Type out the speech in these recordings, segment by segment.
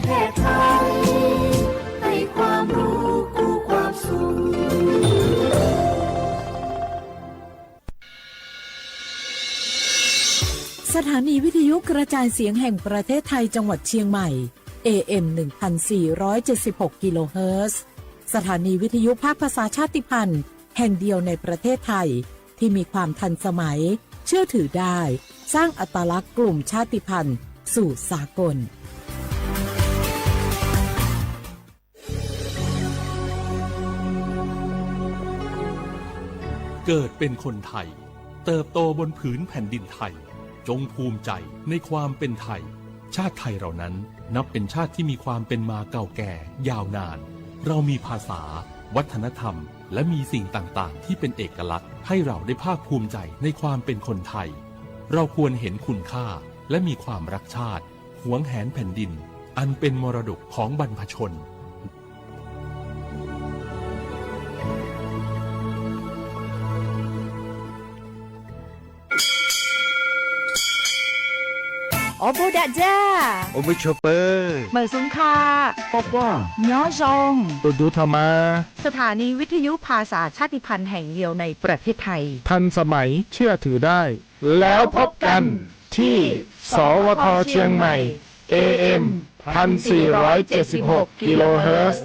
แพทย์ไทยให้ความรู้กู้ความสุข สถานีวิทยุกระจายเสียงแห่งประเทศไทยจังหวัดเชียงใหม่ เอ เอ็ม หนึ่งพันสี่ร้อยเจ็ดสิบหก กิโลเฮิรตซ์ สถานีวิทยุภาคภาษาชาติพันธุ์แห่งเดียวในประเทศไทย ที่มีความทันสมัย เชื่อถือได้ สร้างอัตลักษณ์กลุ่มชาติพันธุ์สู่สากล เกิดเป็นคนไทย เติบโตบนผืนแผ่นดินไทย จงภูมิใจในความเป็นไทย ชาติไทยเรานั้นนับเป็นชาติที่มีความเป็นมาเก่าแก่ยาวนาน เรามีภาษา วัฒนธรรม และมีสิ่งต่างๆ ที่เป็นเอกลักษณ์ ให้เราได้ภาคภูมิใจในความเป็นคนไทย เราควรเห็นคุณค่า และมีความรักชาติ หวงแหนแผ่นดิน อันเป็นมรดกของบรรพชน Awˬ bon daꞈ jaˇ. Awˬ bon chaw peuˬ. Meunˍ suhˍ hkaꞈ. Pawˆ pawˆ. Nyoˉ zon. To duˬ htaꞈ ma. สถานีวิทยุภาษาชาติพันธุ์แห่งเดียวในประเทศไทย ทันสมัย เชื่อถือได้ แล้วพบกันที่ สวท เชียงใหม่ เอ เอ็ม พันสี่ร้อยเจ็ดสิบหก กิโลเฮิรตซ์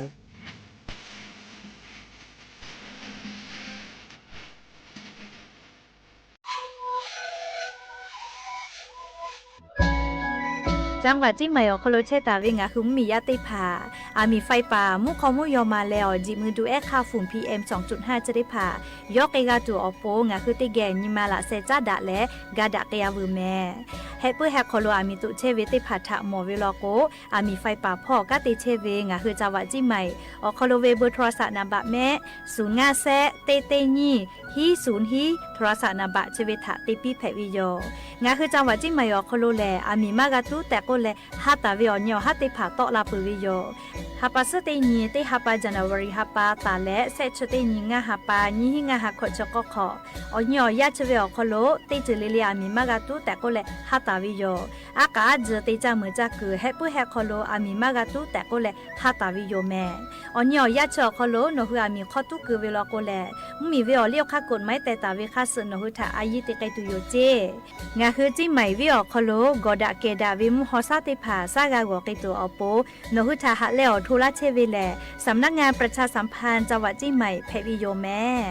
จังหวัดเชียงใหม่ awˬ hk'aw lo chehˇ taˍ ve ngaˬ hui mvuhˇmiˬ yaˇ teˇ hpaˍ, aˬ miˍ ไฟป่า mvuhˇ hk'aw mvuhˇ yaw ma leh awˬ jiˬ mui duˬ ehˉ hk'aˇ ฝุ่น พีเอ็มสองจุดห้า chi teˇ hpaˍ yawˇ k'ai g'a tuˬ awˬ pon ngaˬ hui teˇ geh nyi ma laꞈ sheh caˉ daꞈ leh ga daꞈ k'ai-a veuˬ mehˍ. Heh puiˉ heh hk'aw lo aˬ miˍ toꞈ chehˇ ve teˇ hpaˍ htaꞈ mawˬ ve law k'o, aˬ miˍ ไฟป่า hpawˇ kanˉ te chehˇ ve ngaˬ hui จังหวัดเชียงใหม่ awˬ hk'aw lo ve เบอร์โทรศัพท์ naˍ baꞈ mehˆ suhˍ ngaˇ shehˆ teˇ teˇ nyiˇ hiˉ suhˍ hiˉ โทรศัพท์ naˍ baꞈ chi ve htaꞈ te piˇ hpehꞈ ve yoˬ. Ngaˬ hui จังหวัดเชียงใหม่ awˬ hk'aw lo lehˬ, aˬ miˍ maˇ g'a tuˉ tehꞈ k'oˆ leh, ha taˍ ve awˬ nyi awˬ haˉ teˇ hpaˍ tawˆ la peuˬ ve yoˬ. Ha pa suhˉ teˇ nyi teˇ ha pa January ha pa taˍ leh shehˆ chi teˇ nyi ngaˇ ha pa nyiˇ hiˉ ngaˇ ha hkawꞈ chi k'awˇ hk'awꞈ, awˬ nyi awˬ yaˇ chi ve awˬ hk'aw lo teˇ ceuˬ le le aˬ miˍ maˇ g'a tuˉ tehꞈ k'oˆ leh ha taˍ ve yoˬ. Aˉ k'aꞈ aˉ tcuh te caˇ meuˬ caˇ kuiˬ heh puiˉ heh hk'aw lo aˬ miˍ maˇ g'a tuˉ tehꞈ k'oˆ leh ha taˍ ve yoˬ mehˍ. Awˬ nyi awˬ yaˇ chi awˬ hk'aw lo nawˬ hui aˬ miˍ hk'aw tuˉ keu ve law k'o lehˬ, mvuhˇmiˬ ve awˬ liˇ awˬ hk'aˇ กฎหมาย teh taˍ ve hk'aˇ suh nawˬ hui htaꞈ a yiˇ te k'ai tuˬ yoˬ ceˇ. Ngaˬ hui Ciˉ Maiˍ venˇ awˬ hk'aw lo gawˬ daꞈ kehˬ daꞈ ve mvuhˇ haw shaˉ teˇ hpaˍ shaˉ g'a g'awˬ k'ai tuˬ awˬ pon, nawˬ hui htaꞈ haꞈ leh awˬ hto laˇ chehˇ ve lehˬ, สำนักงานประชาสัมพันธ์จังหวัดเชียงใหม่ hpehꞈ ve yoˬ mehˍ.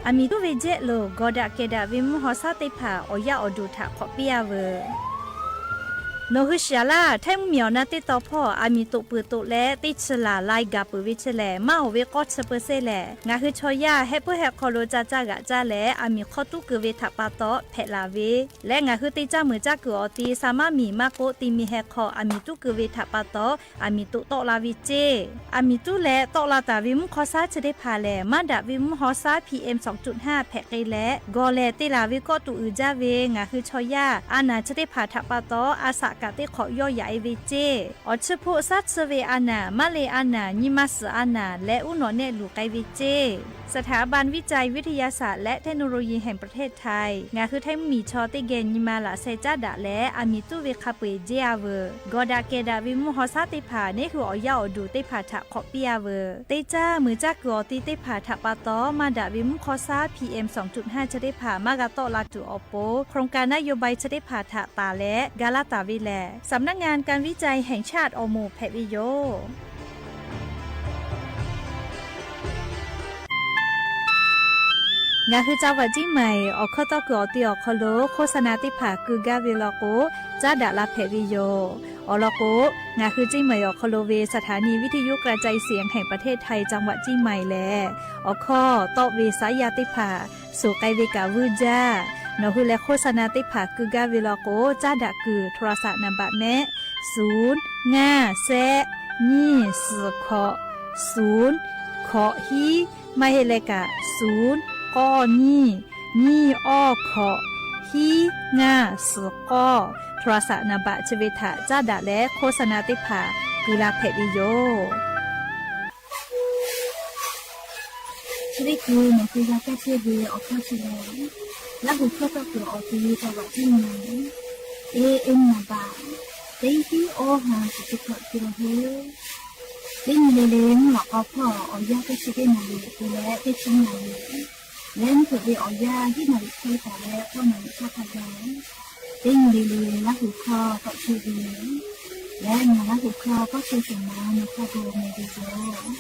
Aˬ miˍ tuˉ ve jehˆ lo gawˬ daꞈ kehˬ daꞈ ve mvuhˇ haw shaˉ teˇ hpaˍ awˬ yaˇ awˬ duˬ htaꞈ k'awꞈ piˇ-a veuˬ. Nawˬ hui shiˍ laˇ, Htaiˇ mvuhˇmiˬ awˬ na teˇ taw hpawˇ aˬ miˍ toꞈ peuˬ toꞈ leh teˇ chi laˬ lai gaˬ peuˬ ve chi lehˬ, maˇ oˍ ve k'awˇ chi peu sehˉ lehˬ, ngaˬ hui chaw yaˇ heh puiˉ heh hk'aw lo ca caˇ g'aꞈ caˇ leh aˬ miˍ hk'aw tuˉ keu ve htaꞈ pa taw hpehꞈ laˬ ve leh, ngaˬ hui te caˇ meuˬ caˇ kuiˬ awˬ ti sa maˇ miˬ maˇ k'oˆ, te mi heh hk'aw aˬ miˍ tuˉ keu ve htaꞈ pa taw aˬ miˍ toꞈ tawˆ la ve ceˇ. Aˬ miˍ tuˉ leh tawˆ la taˍ ve mvuhˇ haw shaˉ chi teˇ hpaˍ lehˬ, maˇ daꞈ ve mvuhˇ haw shaˉ PM สองจุดห้า hpehꞈ k'ai leh, gawˬ lehˬ te laˬ ve kawˆ tuꞈ uiˍ jaˇ ve ngaˬ hui chaw yaˇ a naˬ chi teˇ hpaˍ htaꞈ pa taw a shaꞈ kaꞈ teˇ hk'awꞈ yawˇ yaꞈ-e ve ceˇ. Awˬ chi hpoˆ shaˉ tsuhˇ ve a naˬ, maˇ le a naˬ, nyi ma suhˍ a naˬ leh uˉ nawꞈ nehˆ luˬ k'ai ve ceˇ. สถาบันวิจัยวิทยาศาสตร์และเทคโนโลยีแห่งประเทศไทย ngaˬ hui Htaiˇ mvuhˇmiˬ chaw teˇ geh nyi ma laꞈ sheh caˉ daꞈ leh aˬ miˍ tuˉ ve hk'a peu-eˬ jeˇ-a veuˬ. Gawˬ daꞈ kehˬ daꞈ ve mvuhˇ haw shaˉ teˇ hpaˍ neˇ hui awˬ yaˇ awˬ duˬ teˇ hpaˍ htaꞈ hk'awꞈ piˇ-a veuˬ. Teˇ caˇ meuˬ caˇ kuiˬ awˬ ti teˇ hpaˍ htaꞈ pa taw maˇ daꞈ ve mvuhˇ haw shaˉ PM สองจุดห้า chi teˇ hpaˍ maˇ g'a tawˆ la tuˬ awˬ pon, โครงการนโยบาย chi teˇ hpaˍ htaꞈ taˍ leh ga laˇ taˍ ve lehˬ, สำนักงานการวิจัยแห่งชาติ awˬ moˍ hpehꞈ ve yoˬ. Ngaˬ hui จังหวัดเชียงใหม่ awˬ hkawˇ tawˇ kuiˬ awˬ ti awˬ hk'aw lo โฆษณา teˇ hpaˍ keu gaˇ ve law k'o, caˉ daꞈ la hpehꞈ ve yoˬ. Awˬ lawn k'o, ngaˬ hui เชียงใหม่ awˬ hk'aw lo ve สถานีวิทยุกระจายเสียงแห่งประเทศไทย จังหวัดเชียงใหม่ lehˬ, awˬ hkawˇ tawˆ ve saˉ yaˇ teˇ hpaˍ suˍ k'ai ve kaꞈ vuiˇ jaˇ. Nawˬ hui leh โฆษณา teˇ hpaˍ keu gaˇ ve law k'o, caˉ daꞈ kuiˬ โทรศัพท์ naˍ baꞈ mehˆ suhˍ ngaˇ shehˆ nyiˇ suhˍ hkawꞈ suhˍ hkawꞈ hiˉ, maˇ heˆ leh kaꞈ suhˍ k'awˇ nyiˇ nyiˇ awˇ hkawꞈ hiˉ ngaˇ suhˍ k'awˇ, โทรศัพท์ naˍ baꞈ chi ve htaꞈ caˉ daꞈ leh โฆษณา teˇ hpaˍ keu la hpehꞈ ve yoˬ. Teˇ hkui nawˬ hui g'a kaˇ chehˇ ve awˬ hkawˇ chi lehˬ, Laˇ hu hkawˇ tawˇ kuiˬ awˬ te taˍ vaꞈ teˇ nyi, e e naˍ baꞈ, teˇ hiˉ awˇ ha shiˍ chi hkawꞈ te leh hui, teˇ nyi le le mvuhˇ lawꞈ k'aw hpawˇ awˬ yanˇ teˇ chi teˇ naˍ riˍ te leh teˇ chi naˍ riˍ, leh mvuhˇ hpeuꞈ ve awˬ yanˇ hiˉ naˍ riˍ hk'e taˍ leh k'awˇ naˍ riˍ hk'aˇ hk'a gaˬ, teˇ nyi le le Laˇ hu hkawˇ tawˆ chehˇ ve yoˬ. Leh ngaˬ Laˇ hu hkawˇ tawˆ chehˇ shehˍ ma nawˬ hk'a gaˬ mehˍ ve yoˬ.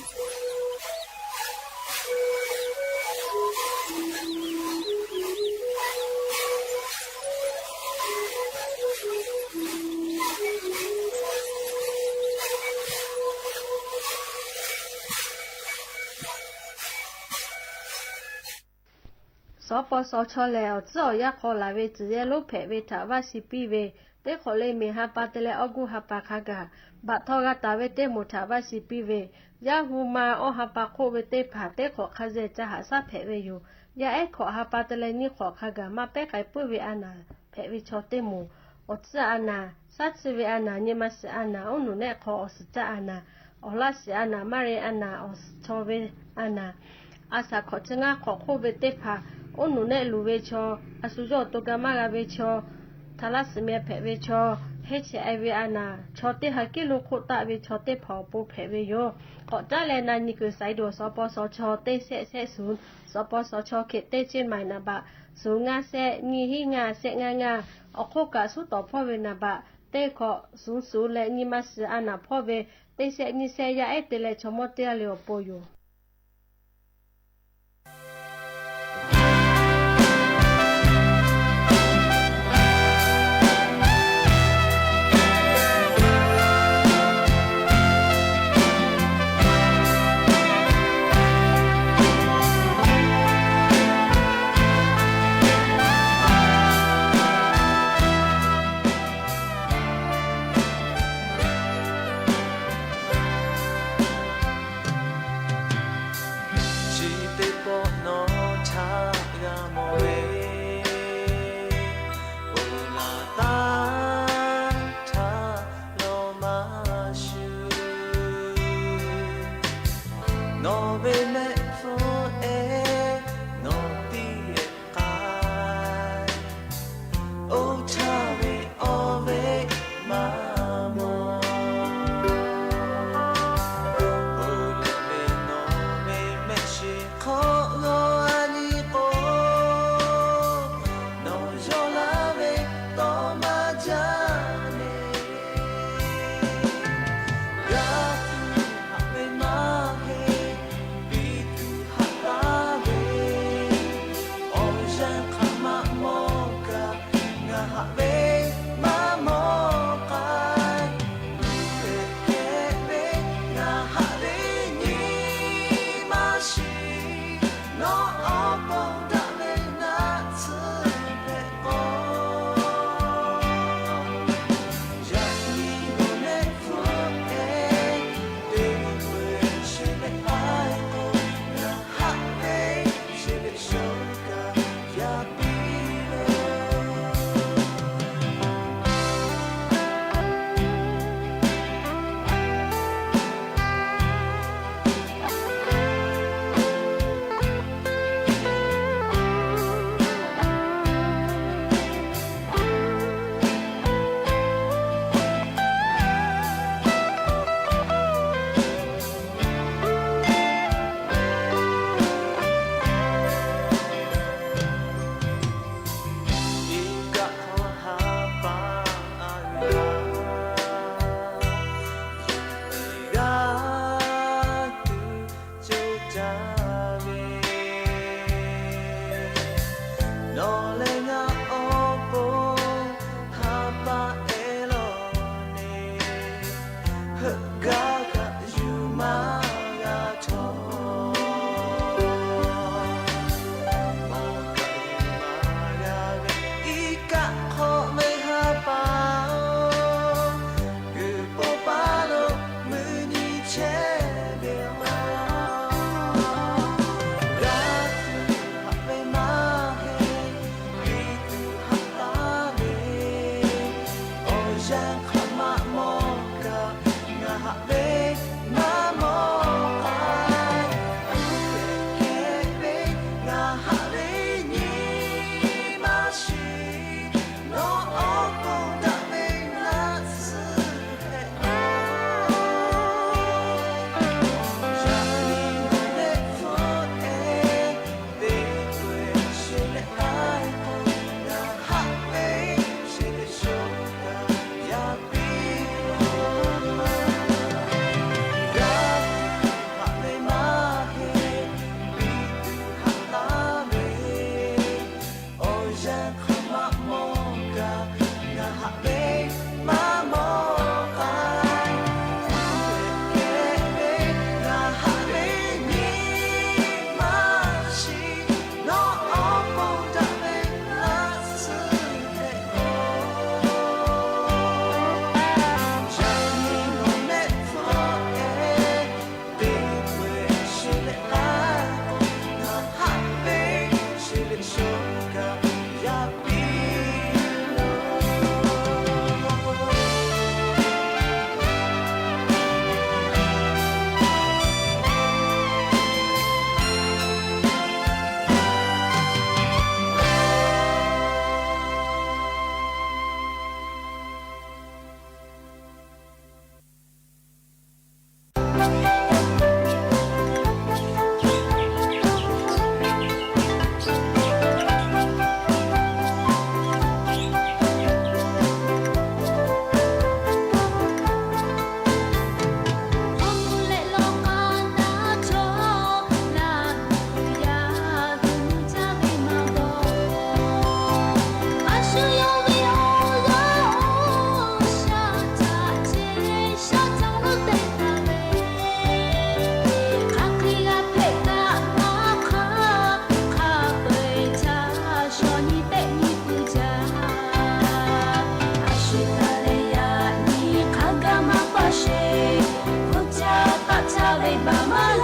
Suhˍ paw suhˍ chaw lehˬ, awˬ tcuhˉ awˬ yanˇ hk'aw laˬ ve tcuhˬ yehˇ lonˉ hpehꞈ ve htaꞈ vaˇ shiˍ piˇ ve, teˇ hk'awꞈ le mehˬ ha pa te leh awˇ g'uˇ ha pa hk'a gaˬ, baꞈ htawˇ g'a taˍ ve teˇ moˍ htaꞈ vaˇ shiˍ piˇ ve, yaˇ hu ma awˇ ha pa hk'oˆ ve teˇ hpaˍ teˇ hk'awꞈ hk'a zehˬ ca haꞈ shaˉ hpehꞈ ve yoˬ. Yaˇ ehˉ hkawꞈ ha pa te leh nyiˇ hk'awꞈ hk'a gaˬ maˇ pehˉ k'ai puiˉ ve a naˍ hpehꞈ ve chaw teˇ moˍ, awˬ tcuhˉ a naˍ, shaˉ chi ve a naˍ, nyi ma shiˍ a naˍ, oˉ nuˬ nehˆ hk'aw awˬ suhˍ caˇ a naˍ, awˬ laˇ shiˍ a naˍ, maˇ re a naˍ, awˬ suhˍ chaw ve a naˍ, a shaꞈ hkawꞈ chi ngaˇ hk'awꞈ hk'oˆ ve teˇ hpaˍ, oˉ nuˬ nehˆ luˬ ve chaw, a shu yawˇ awˬ to ga maˇ g'a ve chaw, htaꞈ laˇ shiˍ meh hpehꞈ ve chaw, heˆ chehˇ e ve a naˍ, chaw teˇ ha kiˉ lo hk'oˆ taˆ ve chaw teˇ hpaˍ awˬ pon hpehꞈ ve yoˬ. K'awꞈ caˉ leh na nyi kuiˬ saiˍ duˬ suhˍ paw suhˍ chaw teˇ shehˆ shehˆ suhˍ, suhˍ paw suhˍ chaw hk'e teˇ ceˇ maiˍ naˍ baꞈ, suhˍ ngaˇ shehˆ nyiˇ hiˉ ngaˇ shehˆ ngaˇ ngaˇ, awˬ hk'oˆ kaꞈ suhˉ tawˍ hpawˇ ve naˍ baꞈ teˇ hkawꞈ suhˍ suhˍ leh nyi ma shiˍ a naˍ hpawˇ ve teˇ shehˆ nyiˇ shehˆ yaˇ ehˉ te leh chaw mawˇ teˇ g'aˇ le awˬ pon yoˬ. Chi teˇ pawˆ nawˬ htaꞈ g'a mawˬ ve, oˇ laˬ taˇ htaˇ lawˬ maˇ shuˍ. Nawˬ ve mehˆ hpfuhˇ ehˉ nawˬ tiˉ ehˉ k'ai, oˇ htaˇ ve awˬ ve maˇ mawˬ. Oˇ lehˬ ve nawˬ ve mehˆ shiˍ hk'aw g'awˇ a nyi k'o, nawˬ yawˇ laˇ ve tawˇ maˇ jaˇ le. G'aˇ tuˬ haꞈ ve maˇ heˆ, piˇ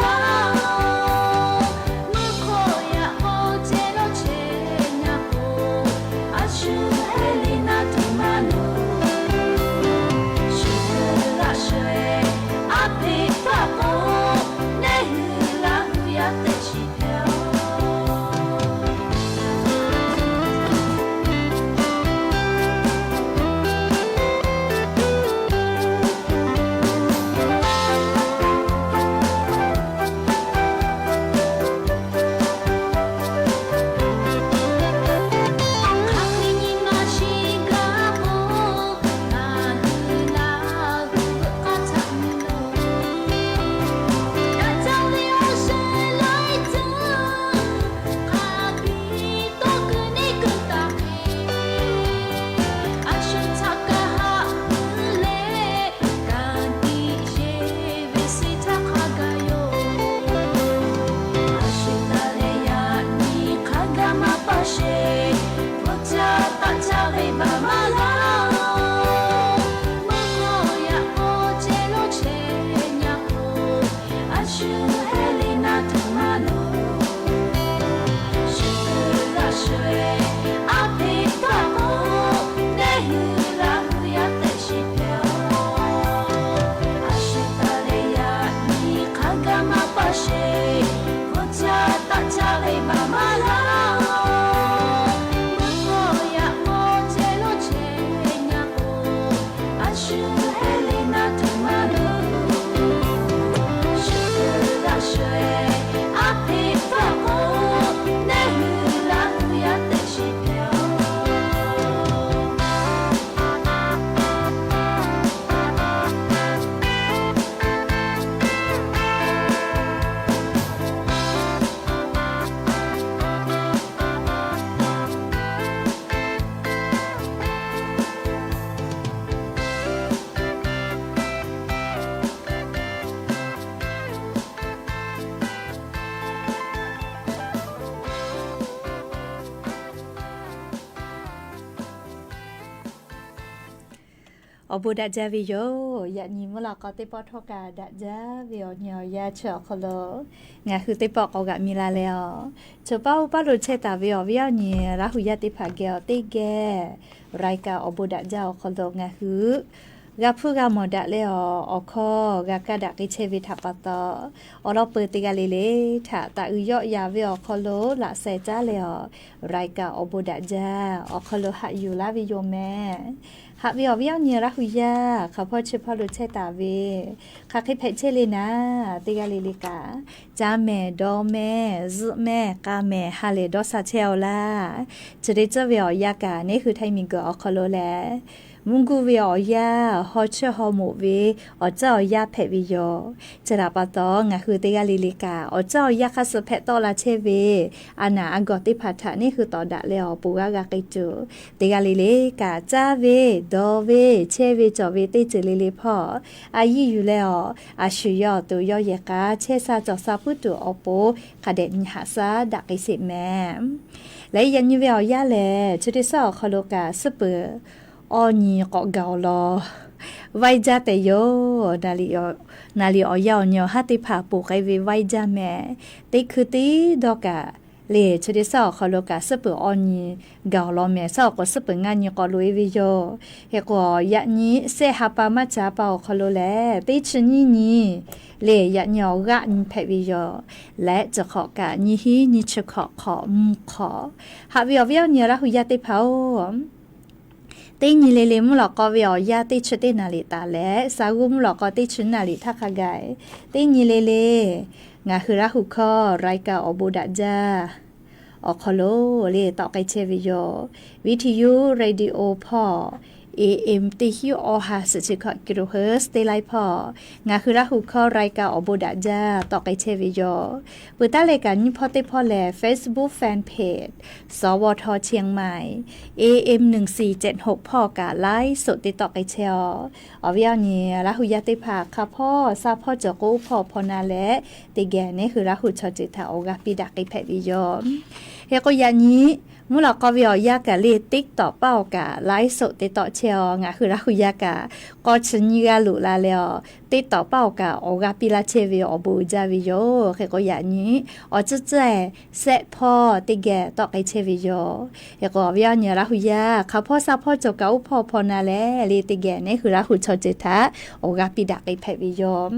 laˇ-oˬ. Mvuhˇ hk'aw yaꞈ k'aw ceh lawˇ chehˇ nyaˇ k'o, a shu heh le naˇ tuˬ maˇ loˍ. Shu g'aꞈ shu-e, a hpeꞈ hpaˇ k'o, neˇ hui Laˇ hu yaˇ teˇ chi hpehꞈ-oˬ. Hk'aˬ hk'e nyi ma shiˍ gaˇ k'o, ngaˬ hui Laˇ hu veuꞈ k'aˇ htaꞈ nyi loˬ. Daꞈ jaˇ ve awˬ shehˍ laiˉ ceuˬ, hk'a biˇ tawˇ keu neˇ keu taˍ hk'e, a shu htaꞈ kaˇ haꞈ hui leh, ka tiꞈ yeˬ ve suh htaˇ hk'a gaˬ yoˬ. A shu taˍ leh yaꞈ nyi hk'a gaˇ maˇ paˇ sheˍ, bvuhꞈ caˇ taˆ caˇ ve baˬ maˇ laˇ-oˬ. Mvuhˇ hk'aw yaꞈ k'aw ceh lawˇ chehˇ nyaˇ k'o, a shu heh le naˇ tuˬ maˇ loˍ. Shu g'aꞈ shu-e, a hpeꞈ hpaˇ k'o, neˇ hui Laˇ hu yaˇ teˇ chi hpehꞈ-oˬ. A shu taˍ leh yaꞈ nyi hk'a gaˇ maˇ paˇ sheˍ, bvuhꞈ caˇ taˆ caˇ ve baˬ maˇ laˇ-oˬ. Mvuhˇ hk'aw yaꞈ k'aw ceh lawˇ chehˇ nyaˇ k'o, a shu heh le naˇ tuˬ maˇ loˍ. Shu g'aꞈ shu-e, a hpeꞈ hpaˇ k'o, neˇ hui Laˇ hu yaˇ teˇ chi hpehꞈ-oˬ. Awˬ bon daꞈ jaˇ ve yoˬ. Yaꞈ nyi mvuhˇ lawꞈ k'aw teˇ pawˆ htawˇ kaꞈ daꞈ jaˇ ve awˬ nyi awˬ yanˇ chi awˬ hk'aw lo ngaˬ hui teˇ pawˆ k'awꞈ g'aꞈ mi la leh-aˬ, choˬ paˇ oˇ paˇ lo chehˇ taˍ ve awˬ viˉ awˬ nyi Laˇ hu yaˇ teˇ hpaˍ geh awˬ teˇ geh รายการ awˬ bon daꞈ jaˇ awˬ hk'aw lo ngaˬ hui g'a hpuˇ g'a mawˬ daꞈ leh-aˬ, awˬ hkawˇ g'a kaˇ daꞈ k'ai chehˇ ve htaꞈ pa taw, awˬ lawn peuˬ teˇ g'aˇ le le htaꞈ taˍ uiˍ yawˆ yaˍ ve awˬ hk'aw lo laꞈ sheh caˉ leh-aˬ, รายการ awˬ bon daꞈ jaˇ awˬ hk'aw lo haꞈ yuˬ laˇ ve yoˬ mehˍ. Haꞈ ve awˬ viˉ awˬ nyi Laˇ hu yaˇ hk'aˬ hpawˇ chi hpawˇ lo chehˇ taˍ ve, hk'aˬ hk'e hpehꞈ chehˇ le naˍ, teˇ g'aˇ le le kaꞈ, caˇ mehˍ, dawˇ mehˍ, zuhˆ mehˍ, k'a mehˍ, ha lehˬ dawˇ sha chehˇ-aw laˇ. Chi te tcuhˇ ve awˬ yanˇ kaꞈ neˇ hui Htaiˇ miˬguiˬ awˬ hk'aw lo lehˬ, mvuhˇ guˇ ve awˬ yanˇ, haw cheuˇ haw moꞈ ve awˬ ceuˬ awˬ yanˇ hpehꞈ ve yoˬ. Chi htaꞈ pa taw, ngaˬ hui teˇ g'aˇ le le kaꞈ awˬ ceuˬ awˬ yanˇ hk'aˇ suh hpehꞈ tawˆ la chehˇ ve, a naˍ a gawˬ teˇ hpaˍ htaꞈ neˇ hui tawˍ daꞈ leh awˬ pon g'aˇ g'a k'ai tuˬ, teˇ g'aˇ le le kaꞈ caˇ ve, dawˇ ve, chehˇ ve cawˬ ve teˇ ceuˬ le le hpawˇ a yiˇ yuˬ leh-aˬ, a shu yawˇ awˬ to yawˇ yehˬ k'aˉ chehˇ sha cawˬ sha puiˉ tuˬ awˬ pon hk'a dehꞈ nyi haꞈ shaˉ daꞈ k'ai sheˍ mehˍ. Leh yaꞈ nyi ve awˬ yanˇ lehˬ, chi teˇ suhˉ awˬ hk'aw lo kaꞈ suhˉ peuˬ awˬ nyi k'awꞈ gaˬ-oˬ law. Vaiˇ jaˇ tehꞈ yoˬ. Naˍ liꞈ awˬ yanˇ awˬ nyi awˬ haˉ teˇ hpaˍ ponˬ k'ai ve vaiˇ jaˇ mehˍ. Teˇ hkui teˇ dawˇ kaꞈ le, chi teˇ suhˉ awˬ hk'aw lo kaꞈ suhˉ peuˬ awˬ nyi gaˬ-oˬ law mehˍ. Suhˉ awˬ k'o suhˉ peuˬ ngaˇ nyi k'awꞈ loꞈ-e ve yoˬ. Hk'e k'o, yaꞈ nyi shehˆ ha pa maˇ ca pa awˬ hk'aw lo lehˬ, teˇ chi nyiˇ nyi le, yaꞈ nyi awˬ g'aˆ nyi hpehꞈ ve yoˬ. Leh chi hk'awꞈ kaꞈ nyiˇ hinˉ nyiˇ chi hkawꞈ hk'awꞈ mvuhˇ hk'awꞈ. Haꞈ ve awˬ viˉ awˬ nyi Laˇ hu yaˇ teˇ hpaˍ-oˬ, teˇ nyi le le mvuhˇ lawꞈ k'aw ve awˬ yanˇ teˇ chi teˇ naˍ liꞈ taˍ leh, sa g'uˇ mvuhˇ lawꞈ k'aw teˇ chi naˍ liꞈ htaˇ hk'a gaˬ, teˇ nyi le le ngaˬ hui Laˇ hu hkawˇ รายการ awˬ bon daꞈ jaˇ awˬ hk'aw lo le tawˆ k'ai chehˇ ve yoˬ. วิทยุ radio hpawˇ, A M teˇ hinˉ awˬ ha suhˍ chi hkawꞈ กิโลเฮิร์ตซ์ teˇ laiˉ hpawˇ, ngaˬ hui Laˇ hu hkawˇ รายการ awˬ bon daꞈ jaˇ tawˆ k'ai chehˇ ve yoˬ. Peuˬ taˉ leh kaꞈ nyiˇ hpawˇ teˇ hpawˇ lehˬ, Facebook fan page สวท เชียงใหม่ A M หนึ่งสี่เจ็ดหก hpawˇ kaꞈ ไลฟ์สด te tawˆ k'ai chehˇ-aˬ. Awˬ viˉ awˬ nyi Laˇ hu yaˇ teˇ hpaˍ hk'a hpawˇ sa hpawˇ cawˬ k'o, oˇ hpawˇ hpawˇ na leh teˇ geh neˇ hui Laˇ hu chaw ceuˬ htaꞈ awˬ g'aˇ piˇ daꞈ k'ai hpehꞈ ve yoˬ. Hk'e k'o yaꞈ nyi mvuhˇ lawꞈ k'aw ve awˬ yanˇ kaꞈ le, TikTok paˆ awˬ kaꞈ live show te tawˆ chehˇ-aˬ. Ngaˬ hui Laˇ hu yaˇ kaꞈ k'awˇ chi nyiˇ g'aˇ loꞈ la leh-aˬ, TikTok paˆ awˬ kaꞈ awˬ g'aˇ piˇ laˇ chehˇ ve awˬ bon uiˍ jaˇ ve yoˬ. Hk'e k'o yaꞈ nyi awˬ tcuhˉ tcuhˉ-ehˍ sehˆ hpawˇ teˇ geh tawˆ k'ai chehˇ ve yoˬ. Hk'e k'o awˬ viˉ awˬ nyi Laˇ hu yaˇ, hk'aˬ hpawˇ sha hpawˇ cawˬ kaꞈ oˇ hpawˇ hpawˇ na leh le teˇ geh neˉ hui Laˇ hu chaw ceuˬ htaꞈ awˬ g'aˇ piˇ daꞈ k'ai hpehꞈ ve yoˬ.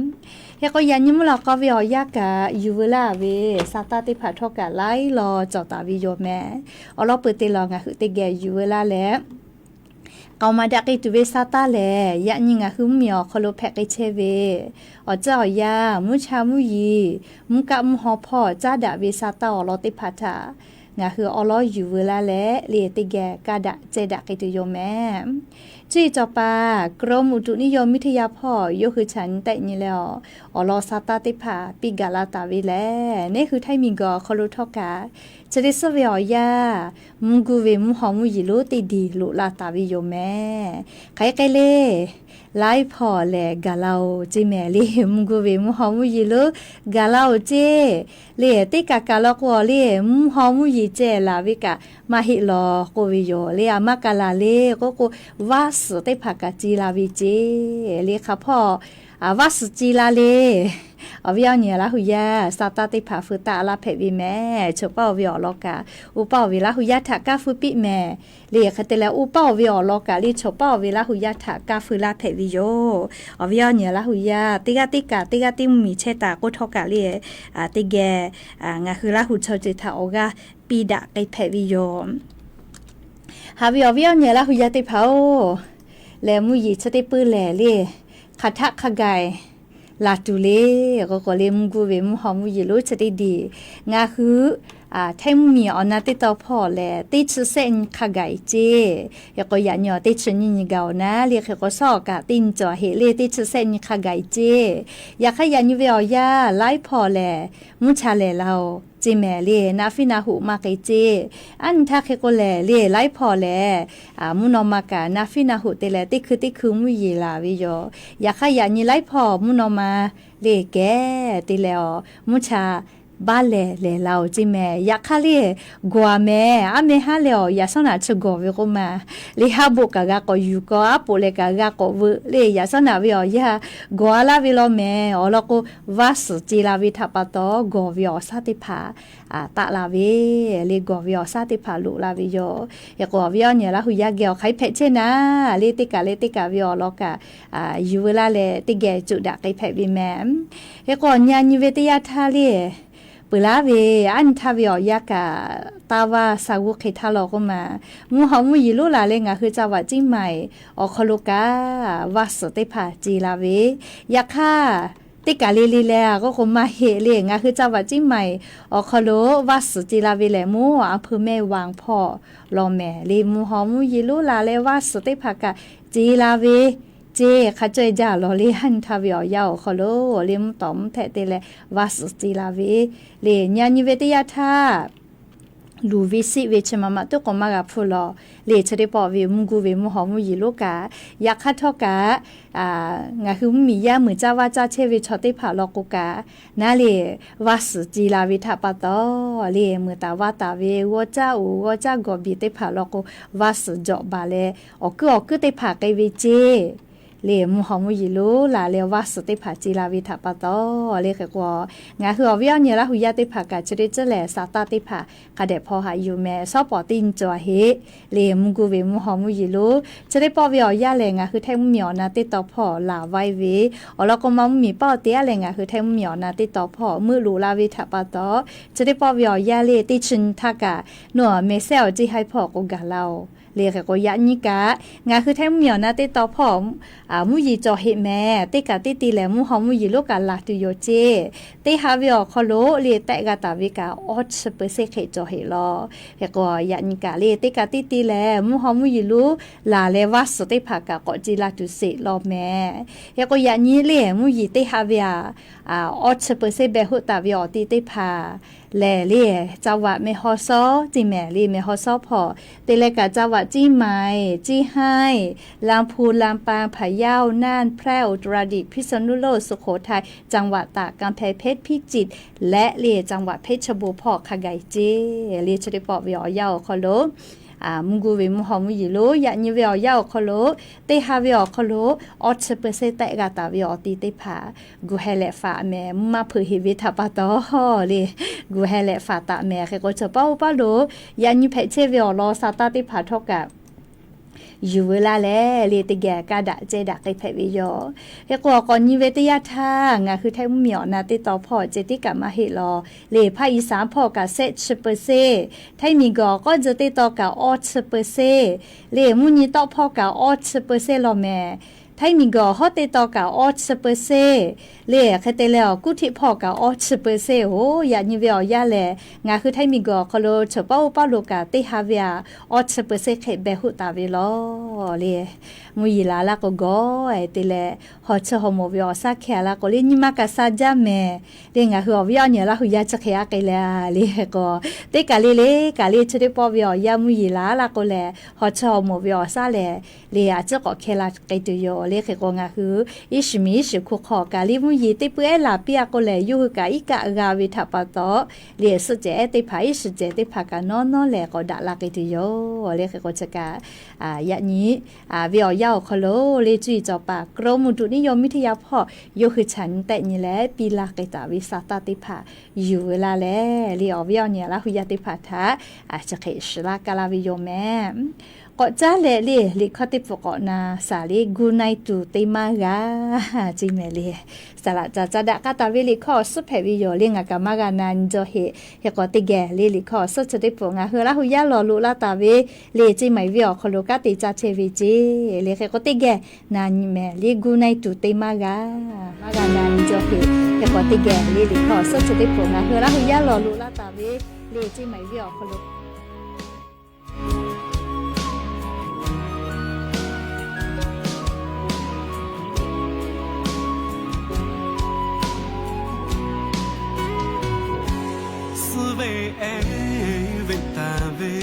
Hk'e k'o yaꞈ nyi mvuhˇ lawꞈ k'aw ve awˬ yanˇ kaꞈ yuˬ veu laˇ ve sa taˇ teˇ hpaˍ htawˇ kaꞈ laiˉ law cawˬ taˍ ve yoˬ mehˍ. Awˬ lawn peuˬ te lawˬ ngaˬ hui teˇ geh yuˬ veu laˇ leh, k'aoˍ maˍ daꞈ k'ai tuˬ ve sa taˇ lehˬ, yaꞈ nyi ngaˬ hui mvuhˇmiˬ awˬ hk'aw lo hpehꞈ k'ai chehˇ ve awˬ ceuˬ awˬ yanˇ, mvuhˇ cha mvuhˇ yeˬ, mvuhˇ kaˆ mvuhˇ haw hpawˇ caˉ daꞈ ve sa taˇ awˬ lawn teˇ hpaˍ htaꞈ ngaˬ hui awˬ lawn yuˬ veu laˇ leh le teˇ geh kaˇ daꞈ ceh daꞈ k'ai tuˬ yoˬ mehˍ. Cuˇ yiˍ cawˬ paˍ กรมอุตุนิยมวิทยา hpawˇ yawˇ hui chaꞈ nyi tehˆ nyi leh-aˬ, awˬ lawn sa taˇ teˇ hpaˍ piˇ gaˬ la taˍ ve lehˬ, neˉ hui Htaiˇ miˬguiˬ awˬ hk'aw lo htawˇ kaꞈ chi teˇ suhˉ ve awˬ yanˇ, mvuhˇ guˇ ve mvuhˇ haw mvuhˇ yeˬ lonˉ teˇ diˬ loꞈ la taˍ ve yoˬ mehˍ. Hk'aˬ hk'e k'ai le, laiˉ hpawˇ lehˬ gaˬ la-oˬ ceˇ mehˍ le. Mvuhˇ guˇ ve mvuhˇ haw mvuhˇ yeˬ lonˉ gaˬ la-oˬ ceˇ le. Teˇ kaˬ kaˬ law k'o le, mvuhˇ haw mvuhˇ yeˬ ceh laˬ ve kaꞈ maˇ heˆ lawˬ k'oˆ ve yoˬ le. A maˇ kaˬ laˬ le k'oˆ k'o, vaˇ suhˍ teˇ hpaˍ kaꞈ ce la ve ceˇ le. Hk'aˬ hpawˇ vaˇ suhˍ ce la le. Awˬ viˉ awˬ nyi Laˇ hu yaˇ, sa taˇ teˇ hpaˍ feu taˆ laˇ hpehꞈ ve mehˍ. Choˬ paˆ-oˬ ve awˬ lawn kaꞈ, oˇ paˆ-oˬ ve Laˇ hu yaˇ htaꞈ kaˇ feu piˇ mehˍ le. Hk'e te leh oˇ paˆ-oˬ ve awˬ lawn kaꞈ le, choˬ paˆ-oˬ ve Laˇ hu yaˇ htaꞈ kaˇ feu laˇ hpehꞈ ve yoˬ. Awˬ viˉ awˬ nyi Laˇ hu yaˇ, teˇ g'aˇ teˇ kaꞈ teˇ g'aˇ teˇ mvuhˇmiˬ chehˇ taˍ k'oˆ htawˇ kaꞈ le, teˇ geh ngaˬ hui Laˇ hu chaw ceuˬ htaꞈ awˬ g'aˇ piˇ daꞈ k'ai hpehꞈ ve yoˬ. Haꞈ ve awˬ viˉ awˬ nyi Laˇ hu yaˇ teˇ hpaˍ-oˬ, lehˬ mvuhˇ yeˬ chi teˇ peuˇ lehˬ le, hk'aˬ htaˆ hk'a gaˬ laˬ tuˬ le k'oˆ k'o le, mvuhˇ guˇ ve mvuhˇ haw mvuhˇ yeˬ lonˉ chi teˇ diˬ ngaˬ hui Htaiˇ mvuhˇmiˬ awˬ na teˇ tawn hpawˇ lehˬ, teˇ chi sehˆ nyi hk'a gaˬ ceˇ. Hk'e k'o yaꞈ nyi awˬ teˇ chi nyiˇ nyi gaˬ-oˬ naˉ le. Hk'e k'o shawˉ awˬ kaꞈ teˇ nyi cawˬ heˆ le, teˇ chi sehˆ nyi hk'a gaˬ ceˇ. Yaꞈ hk'aˇ yaꞈ nyi ve awˬ yanˇ laiˉ hpawˇ lehˬ, mvuhˇ cha lehˬ la-oˬ ceˇ mehˍ le. Na fiˉ na hoꞈ maˇ k'ai ceˇ. Aˉ nyi htaˇ hk'e k'o lehˬ le, laiˉ hpawˇ lehˬ mvuhˇ naw ma kaꞈ na fiˉ na hoꞈ te leh teˇ hkui teˇ hkui mvuhˇ yeˬ laˬ ve yoˬ. Yaꞈ hk'aˇ yaꞈ nyi laiˉ hpawˇ mvuhˇ naw ma le kehˬ te leh-aˬ, mvuhˇ cha baˇ lehˬ lehˬ la-oˬ ceˇ mehˍ. Yaꞈ hk'aˇ le, gawˬ-a mehˍ. Aˉ meh haˉ leh-aˬ, yaꞈ shawˉ naꞈ chi gawˬ ve k'oˆ ma le, haˉ boˆ kaꞈ g'a k'awꞈ yuˬ k'aw, aˉ poꞈ lehˬ kaꞈ g'a k'awꞈ veuꞈ le. Yaꞈ shawˉ naꞈ ve awˬ yanˇ gawˬ-a laˇ ve law mehˍ. Awˬ lawn k'o, vaˇ suhˍ ce la ve htaꞈ pa taw gawˬ ve awˬ shaˉ teˇ hpaˍ taˆ la ve le, gawˬ ve awˬ shaˉ teˇ hpaˍ loꞈ la ve yoˬ. Hk'e k'o awˬ viˉ awˬ nyi Laˇ hu yaˇ geh awˬ hk'aˬ hk'e hpehꞈ chehˇ naˉ le, teˇ kaˬ leh teˇ kaˬ ve awˬ lawn kaꞈ yuˬ veu laˇ leh teˇ geh coꞈ daꞈ k'ai hpehꞈ ve mehˍ. Hk'e k'o awˬ nyi a nyi ve teˇ yanˇ htaˇ le, peuˬ laˉ ve aˉ nyi htaˇ ve awˬ yanˇ kaꞈ, taˇ vaˇ sha g'uˇ hk'e htaˇ law k'oˆ ma, mvuhˇ haw mvuhˇ yeˬ lonˉ laˬ leh ngaˬ hui ca vaꞈ ciˉ maiˍ awˬ hk'aw lo kaꞈ vaˇ suhˍ teˇ hpaˍ ce la ve. Yaꞈ hk'aˇ, teˇ kaˬ le le leh k'oˆ k'o maˇ heˆ le. Ngaˬ hui ca vaꞈ ciˉ maiˍ awˬ hk'aw lo vaˇ suhˍ ce la ve lehˬ, mvuhˇ awˬ a hpui mehˆ vaꞈ hpawˇ law mehˍ le. Mvuhˇ haw mvuhˇ yeˬ lonˉ laˬ leh vaˇ suhˍ teˇ hpaˍ kaꞈ ce la ve ceˇ. Hk'a caweh jaˇ lawˬ le, aˉ nyi htaˇ ve awˬ yanˇ awˬ hk'aw lo le mvuhˇ tawˍ mvuhˇ htehˆ te leh vaˇ suhˍ ce la ve le. Nyi a nyi ve teˇ yanˇ htaˇ luˬ ve siˆ ve chi ma ma tuˉ k'awꞈ maˇ g'a hpuˇ lawˬ le. Chi teˇ pawˆ ve mvuhˇ guˇ ve mvuhˇ haw mvuhˇ yeˬ lonˉ kaꞈ, yaꞈ hk'aˇ htawˇ kaꞈ ngaˬ hui mvuhˇmiˬ yaˇ muiˬ caˇ vaˇ caˇ chehˇ ve chaw teˇ hpaˍ law k'o kaꞈ, naˉ le, vaˇ suhˍ ce la ve htaꞈ pa taw le, muiˬ taˍ vaˇ taˍ ve g'awˇ caˇ oˍ g'awˇ caˇ gawˬ biˬ teˇ hpaˍ law k'o, vaˇ suhˍ jawꞈ baˬ leh awˬ kuiˉ awˬ kuiˉ teˇ hpaˍ k'ai ve ceˇ le. Mvuhˇ haw mvuhˇ yeˬ lonˉ laˬ leh vaˇ suhˍ teˇ hpaˍ ce la ve htaꞈ pa taw le. Hk'e k'o, ngaˬ hui awˬ viˉ awˬ nyi Laˇ hu yaˇ teˇ hpaˍ kaꞈ chi teˇ ceuˬ lehˬ, sa taˇ teˇ hpaˍ hk'a dehꞈ hpaw haꞈ yuˬ mehˍ. Shawˉ pawˍ teˇ nyi cawˬ heˆ le. Mvuhˇ guˇ ve mvuhˇ haw mvuhˇ yeˬ lonˉ chi teˇ pawˆ ve awˬ yanˇ lehˬ, ngaˬ hui Htaiˇ mvuhˇmiˬ awˬ na teˇ tawn hpawˇ laˬ vaiˇ ve awˬ lawn k'o, ma mvuhˇmiˬ paˆ awˬ te aˉ leh ngaˬ hui Htaiˇ mvuhˇmiˬ awˬ na teˇ tawn hpawˇ meuˆ loꞈ la ve htaꞈ pa taw, chi teˇ pawˆ ve awˬ yanˇ le teˇ chi nyi htaˇ kaꞈ, nawˬ mehˍ sehˉ awˬ ceˇ haiˉ hpawˇ k'o gaˬ la-oˬ le. Hk'e k'o yaꞈ nyi kaꞈ ngaˬ hui Htaiˇ mvuhˇmiˬ awˬ na teˇ tawn hpawˇ mvuhˇ yeˬ cawˬ heˆ mehˍ. Teˇ kaˬ teˇ te lehˬ, mvuhˇ haw mvuhˇ yeˬ lonˉ kaꞈ laˬ tuˬ yoˬ ceˇ. Teˇ ha ve awˬ hk'aw lo le tehˆ g'a taˍ ve kaꞈ awˇ chi peu seˇ hk'e cawˬ heˆ lawˬ. Hk'e k'o yaꞈ nyi kaꞈ le teˇ kaˬ teˇ te lehˬ, mvuhˇ haw mvuhˇ yeˬ lonˉ laˬ leh vaˇ suhˍ teˇ hpaˍ kaꞈ k'awꞈ ce la tuˬ sheˍ lawˬ mehˍ. Hk'e k'o yaꞈ nyi le mvuhˇ yeˬ teˇ ha ve aꞈ, awˇ chi peu seˇ beh hoˆ taˍ ve awˬ ti teˇ hpaˍ lehˬ le, จังหวัดแม่ฮ่องสอน ceˇ mehˍ le, แม่ฮ่องสอน hpawˇ te leh kaꞈ จังหวัดเชียงใหม่ เชียงราย ลำพูน ลำปาง พะเยา น่าน แพร่ อุตรดิตถ์ พิษณุโลก สุโขทัย จังหวัดตาก กำแพงเพชร พิจิตร leh le จังหวัดเพชรบูรณ์ hpawˇ hk'a gaˬ ceˇ le. Chi teˇ pawˆ ve awˬ yanˇ awˬ hk'aw lo mvuhˇ gu ve mvuhˇ haw mvuhˇ yeˬ lo yaꞈ nyi ve awˬ yanˇ awˬ hk'aw lo, teˇ ha ve awˬ hk'aw lo awˇ chi เปอร์เซ็นต์ tehˆ g'a taˍ ve awˬ ti teˇ hpaˍ gu heh leh faꞈ mehˍ, mvuhˇ maˇ hpeuꞈ heˍ ve htaꞈ pa taw le, gu heh leh faꞈ taˍ mehˍ. Hk'e k'o, chaw paˉ oˇ paˉ lo yaꞈ nyi hpehꞈ chehˇ ve awˬ lawn sa taˇ teˇ hpaˍ htawˇ kaꞈ yuˬ veu laˇ leh le, teˇ geh kaˇ daꞈ cehˇ daꞈ k'ai hpehꞈ ve yoˬ. Hk'e k'o, k'awꞈ nyi ve teˇ yanˇ htaˇ ngaˬ hui Htaiˇ mvuhˇmiˬ awˬ na teˇ tawn hpawˇ ceh tiˉ kaꞈ maˇ heˆ law le, ภาคอีสาน hpawˇ kaꞈ shehˆ chi เปอร์เซ็นต์, Htaiˇ miˬguiˬ awˬ k'awˇ tcuh teˇ tawn kaꞈ awˇ chi เปอร์เซ็นต์ le, mvuhˇ nyi tawˆ hpawˇ kaꞈ awˇ chi เปอร์เซ็นต์ law mehˍ. Htaiˇ miˬguiˬ awˬ hawˉ teˇ tawn kaꞈ awˇ chi เปอร์เซ็นต์ le, hk'e te leh awˬ kuˉ htiˆ hpawˇ kaꞈ awˇ chi เปอร์เซ็นต์ oˬ. Yaꞈ nyi ve awˬ yanˇ lehˬ, ngaˬ hui Htaiˇ miˬguiˬ awˬ hk'aw lo chaw paˉ oˇ paˉ lo kaꞈ teˇ ha ve aꞈ awˇ chi เปอร์เซ็นต์ hk'e beh hoˆ taˍ ve law le. Mvuhˇ yeˬ laˬ laˇ k'o gawˬ-e te leh, hawˬ chi hawˬ mawˬ ve awˬ shaˉ hkeh laˇ k'o le, nyi ma kaꞈ sha jaˇ mehˍ le. Ngaˬ hui awˬ viˉ awˬ nyi laˇ hui yaˇ chi hk'e aꞈ k'ai leh le k'o, teˇ kaˬ le le kaˬ le chi teˇ pawˆ ve awˬ yanˇ mvuhˇ yeˬ laˬ laˇ k'o lehˬ, hawˬ chi hawˬ mawˬ ve awˬ shaˉ lehˬ le, a ciˉ k'awꞈ hkeh la k'ai tuˬ yoˬ le. Hk'e k'o, ngaˬ hui iˉ shiˍ miˬ iˉ shiˍ hku hk'aw kaꞈ le mvuhˇ yeˬ teˇ peuˬ ehˉ laˬ piˇ a k'o lehˬ, yawˇ hui kaꞈ iˉ kaˆ g'a ve htaꞈ pa taw le, suhˆ cehˬ ehˉ teˇ hpaˍ iˉ shiˍ cehˬ teˇ hpaˍ kaꞈ nawˉ nawˉ lehˬ k'awꞈ daꞈ la k'ai tuˬ yoˬ le. Hk'e k'o, chi kaꞈ yaꞈ nyi ve awˬ yanˇ awˬ hk'aw lo le, cuˇ yiˍ cawˬ paˍ กรมอุตุนิยมวิทยา hpawˇ yawˇ hui chaꞈ nyi tehˆ nyi leh piˇ laˇ k'ai taˍ ve sa taˇ teˇ hpaˍ yuˬ veu laˇ leh le, awˬ viˉ awˬ nyi laˇ hui yaˇ teˇ hpaˍ htaꞈ chi hk'e shiˍ laˇ kaˇ laˇ ve yoˬ mehˍ. K'awꞈ caˉ leh le, liꞈ hkawˇ teˇ pfuhˍ k'awꞈ na shaˍ le, gu na-e tuˬ te maˇ g'a ceˇ mehˍ le. Saˍ laꞈ caˍ ca daꞈ k'aˇ taˍ ve liꞈ hkawˇ awˬ suhˉ hpehꞈ ve yoˬ le. Ngaˬ kaꞈ maˇ g'a na nyi jaw heꞈ. Hk'e k'o, teˇ geh le liꞈ hkawˇ awˬ suhˉ chi teˇ pfuhˍ ngaˬ hui laˇ hui yaˇ lawˬ loꞈ laˇ taˍ ve le, ceˇ maiˍ ve awˬ hk'aw lo kanˉ te caˇ chehˇ ve ceˇ le. Hk'e k'o, teˇ geh na nyi mehˍ le, gu na-e tuˬ te maˇ g'a. Maˇ g'a na nyi jaw heꞈ. Hk'e k'o, teˇ geh le liꞈ hkawˇ awˬ suhˉ chi teˇ pfuhˍ ngaˬ hui laˇ hui yaˇ lawˬ loꞈ laˇ taˍ ve le, ceˇ maiˍ ve awˬ hk'aw lo suh ve, ehˉ ve taˍ ve,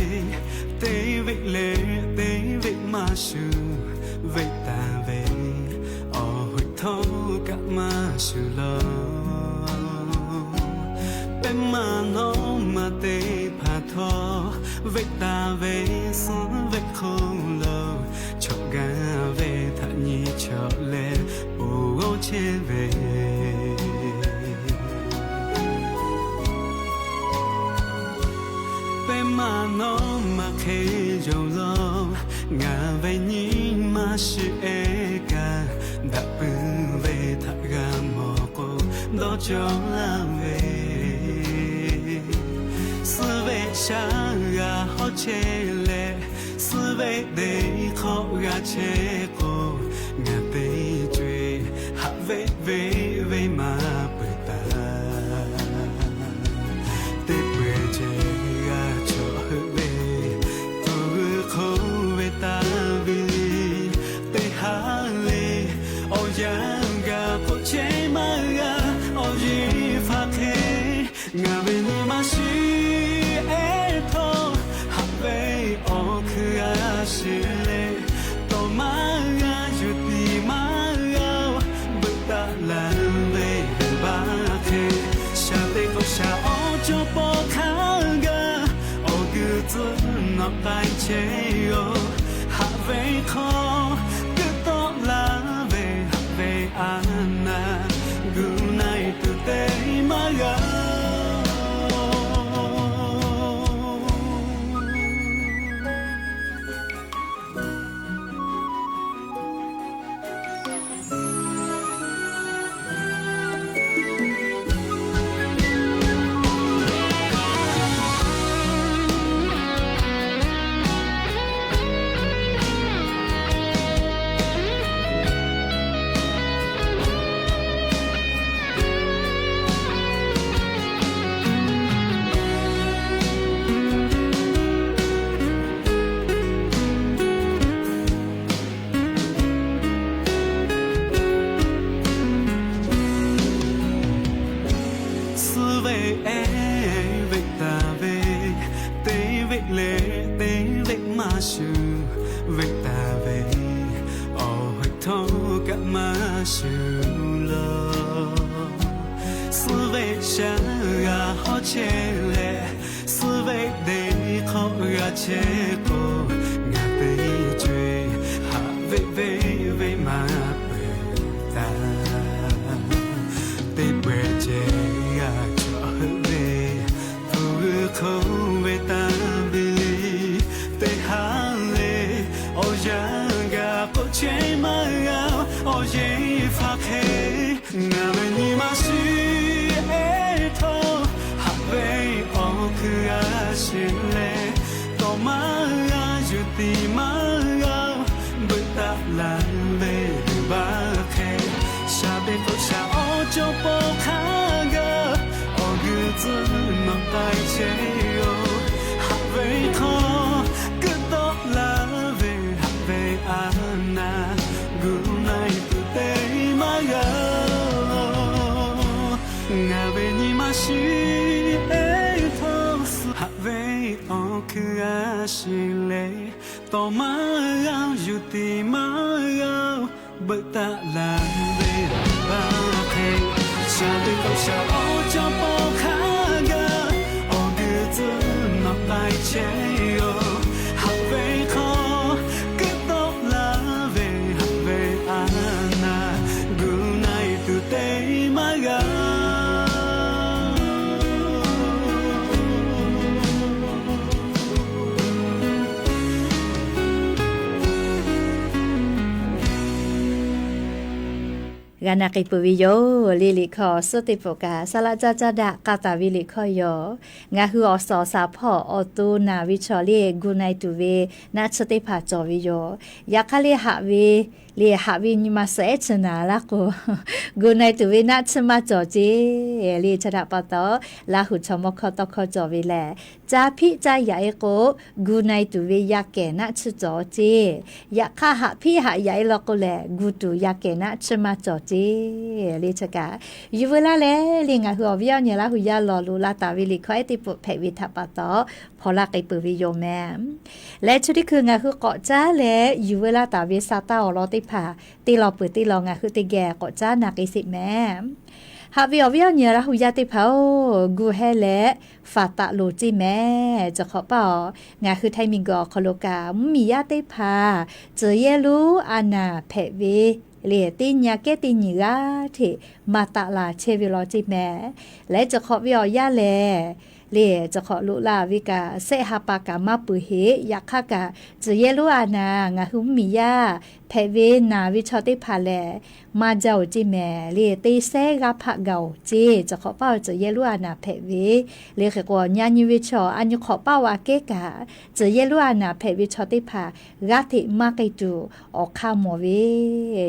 teˇ ve leh teˇ ve maˇ shuˍ ve taˍ ve, awˬ hoꞈ htawˇ kaꞈ maˇ shuˍ law. Pehˉ maˇ nawˉ ma teˇ hpaˍ htawˇ ve taˍ ve, suh ve hk'oˆ lo chaw gaˇ ve htaꞈ nyi chaw leh poˬ g'awˇ chehˇ ve Pehˉ maˇ nawˉ maˇ hk'e yonˍ law, ngaˬ ve nyi maˇ shiˍ ehˉ kaꞈ, daꞈ puiˉ ve htaꞈ g'a mawˬ k'o, dawˇ cawˇ laˇ ve. Suh ve shaˉ g'a hawˉ chehˇ leh, suh ve teˇ hk'awꞈ g'a chehˇ k'o, ngaˬ teˇ co-e haꞈ ve ve ve maˇ peuˬ taˍ. Teˇ peuˬ ceh g'a chaw heuˆ ve, tuˬ g'uiˬ hk'oˆ ve taˇ ve, teˇ haˉ le awˬ yanˇ g'a k'oˆ chehˇ maˇ g'a, awˬ yeˬ hpaˇ hk'e. Ngaˬ ve nyi maˇ shiˍ ehˉ htawˇ, haꞈ ve awˬ hkui g'a shiˍ le, tawˇ maˇ g'a yuˬ tiˍ maˇ g'a-oˬ, beuꞈ taˍ laˇ ve baˆ hk'e. Shaˍ teˇ k'o shaˍ awˬ cawˇ paw hk'a gaˬ, awˬ g'uiˬ tcuhˉ nawꞈ k'ai chehˇ-oˬ. Haꞈ ve hk'aw g'uiˬ tawˆ laˇ ve, haꞈ ve a naˍ, gu na-e tuˬ te maˇ g'a. shuˍ ve taˍ ve, awˬ hk'aw kaꞈ maˇ shuˍ laˬ. Suh ve shaˍ g'a hawˉ chehˇ leh, suh ve teˇ hk'awꞈ g'a chehˇ k'o, ngaˬ teˇ co-e haꞈ ve venˇ ve maˇ peuˬ taˍ. Teˇ pawehˇ ceh g'a cawˬ heuˆ ve, hpu g'uiˬ hk'oˆ ve taˍ ve le. Teˇ haˉ le, awˬ yanˇ g'a k'oˆ chehˇ maˇ g'a-oˬ, awˬ yeˇ hpaˇ hk'e. Ngaˬ ve nyi ma shiˍ ehˉ htawˇ, haꞈ ve awˬ hkui g'a sheˍ leh, tawˍ maˇ g'a yuˬ tiˍ maˇ g'a-oˬ, beuꞈ taˆ laˇ ve baˆ hk'e. Shaˍ teˇ k'oˆ shaˍ awˬ cawˇ paw hk'a gaˬ, awˬ g'uiˬ tcuhˉ nawˬ k'ai chehˇ-oˬ. Haꞈ ve hk'aw kuiˬ tawˆ laˇ ve, haꞈ ve a naˍ gu na-e tuˬ te maˇ g'a-oˬ. Ngaˬ ve nyi ma shiˍ ehˉ htawˇ, haꞈ ve awˬ hkui g'a sheˍ leh, tawˍ maˇ g'a yuˬ tiˍ maˇ g'a-oˬ, beuꞈ taˆ laˇ ve baˆ hk'e. Shaˍ teˇ k'oˆ shaˍ awˬ cawˇ paw hk'a gaˬ, awˬ g'uiˬ tcuhˉ nawˬ k'ai chehˇ-oˬ. Haꞈ ve hk'aw kuiˬ tawˆ laˇ ve, haꞈ ve a naˍ gu na-e tuˬ te maˇ g'a. G'a na k'ai peuˬ ve yoˬ. Liꞈ hkawˇ suhˉ teˇ pawˆ kaꞈ saˍ laꞈ caˇ caˇ daꞈ k'a taˍ ve liꞈ hkawˇ yoˬ. Ngaˬ hui awˬ suhˍ awˬ shaˍ hpawˇ awˬ to naˬ ve chaw le gu na-e tuˬ ve naˆ tsuhˇ teˇ hpaˍ cawˬ ve yoˬ. Yaꞈ hk'aˇ le haꞈ ve, le haꞈ ve nyi ma suhˍ ehˉ chi naˍ laˇ k'o, gu na-e tuˬ ve naˆ tsuhˇ maˇ cawˬ ceˇ. Le chaw htaꞈ pa taw, Laˇ huˍ chaw mawˇ hkawˇ tawˇ hkawˇ cawˬ ve lehˬ, caˇ hpiˆ caˇ yaꞈ-e k'o, gu na-e tuˬ ve yaˇ kehˬ naˆ tsuhˇ cawˬ ceˇ. Yaꞈ hk'aˇ haꞈ hpiˆ haꞈ yaꞈ-e law k'o lehˬ, gu tuˬ yaˇ kehˬ naˆ tsuhˇ maˇ cawˬ ceˇ. Le chi kaꞈ yuˬ veu laˇ leh, le ngaˬ hui awˬ viˉ awˬ nyi Laˇ huˍ yaˇ lawˬ loꞈ la taˍ ve liꞈ hkawˇ ehˉ teˇ pawˆ hpehꞈ ve htaꞈ pa taw, hpaw laˇ k'ai peuˬ ve yoˬ mehˍ. Leh chi teˇ hkui ngaˬ hui k'awꞈ caˉ leh yuˬ veu laˇ taˍ ve sa taˇ awˬ lawn teˇ hpaˍ teˇ lawn peuˬ teˇ lawn ngaˬ hui teˇ geh k'awꞈ caˉ na k'ai sheˍ mehˍ. Haꞈ ve awˬ viˉ awˬ nyi Laˇ huˍ yaˇ teˇ hpaˍ-oˬ, gu hehˉ leh faˍ taˍ loˍ ceˇ mehˍ. Chi hk'awꞈ paˇ-oˬ, ngaˬ hui Htaiˇ miˬguiˬ awˬ hk'aw lo kaꞈ mvuhˇmiˬ yaˇ teˇ hpaˍ tcuhˬ yehˇ lonˉ a naˍ hpehꞈ ve le, teˇ nyi aꞈ kehˉ teˇ nyi g'aˇ hteꞈ maˍ taˍ laˬ chehˇ ve law ceˇ mehˍ. Leh chi hk'awꞈ ve awˬ yanˇ lehˬ, le chi hk'awꞈ loꞈ la ve kaꞈ, sehˆ ha pa kaꞈ maˇ peuˬ heˆ. Yaꞈ hk'aˇ kaꞈ, tcuhˬ yehˇ lonˉ a naˍ ngaˬ hui mvuhˇmiˬ yaˇ hpehꞈ ve naˬ ve chaw teˇ hpaˍ lehˬ, maˇ jaˇ-oˬ ceˇ mehˍ. Le teˇ sehˉ g'aˇ hpaˆ gaˬ-oˬ ceˇ. Chi hk'awꞈ paˇ-oˬ, tcuhˬ yehˇ lonˉ a naˍ hpehꞈ ve le hk'e k'o, nyi nyi ve chaw a nyi hk'awꞈ paˇ-oˬ aꞈ kehˉ kaꞈ, tcuhˬ yehˇ lonˉ a naˍ hpehꞈ ve chaw teˇ hpaˍ g'aˇ hteꞈ maˇ k'ai tuˬ awˬ hk'aˇ mawˬ ve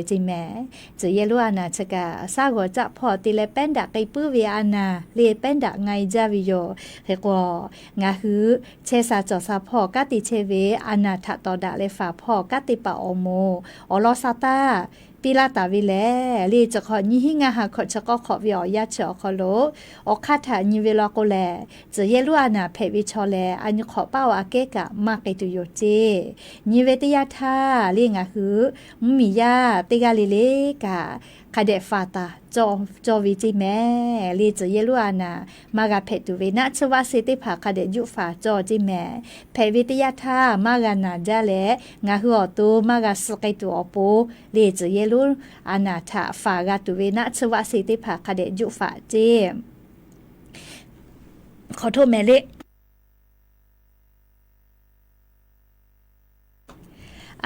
ceˇ mehˍ. Tcuhˬ yehˇ lonˉ a naˍ chi kaꞈ, shaˉ g'awˬ caˆ hpawˇ te leh pehˉ daꞈ k'ai puiˉ ve a naˍ le pehˉ daꞈ nga-e jaˇ ve yoˬ. Hk'e k'o, ngaˬ hui chehˇ sha cawˬ sha hpawˇ kanˉ te chehˇ ve a naˍ htaꞈ tawˍ daꞈ leh faˍ hpawˇ kanˉ te paˍ awˬ moˍ awˬ lawn sa taˇ piˇ laˇ taˍ ve lehˬ, le chi hk'awꞈ nyiˇ hinˉ ngaˇ ha hkawꞈ chi k'awˇ hk'awꞈ ve awˬ yanˇ chi awˬ hk'aw lo, awˬ hk'aˇ htaꞈ nyi ve law k'o lehˬ, tcuhˬ yehˇ lonˉ a naˍ hpehꞈ ve chaw lehˬ, a nyi hk'awꞈ paˇ-oˬ aꞈ kehˉ kaꞈ maˇ k'ai tuˬ yoˬ ceˇ. Nyi ve teˇ yanˇ htaˇ le ngaˬ hui mvuhˇmiˬ yaˇ teˇ g'aˇ le le kaꞈ hk'a dehꞈ faˍ taˍ cawˇ ve ceˇ mehˍ. Le tcuhˬ yehˇ lonˉ a naˍ maˇ g'a hpehꞈ tuˬ ve naˆ tsuhˇ vaˆ se teˇ hpaˍ hk'a dehꞈ juˆ faˍ cawˇ ceˇ mehˍ. Hpehꞈ ve teˇ yanˇ htaˇ maˇ g'a naˍ jaˇ leh, ngaˬ hui awˬ to maˇ g'a suh k'ai tuˬ awˬ pon, le tcuhˬ yehˇ lonˉ a naˍ htaꞈ faˍ g'a tuˬ ve naˆ tsuhˇ vaˆ se teˇ hpaˍ hk'a dehꞈ juˆ faˍ ceˇ. Hk'awꞈ htoˆ mehˍ le.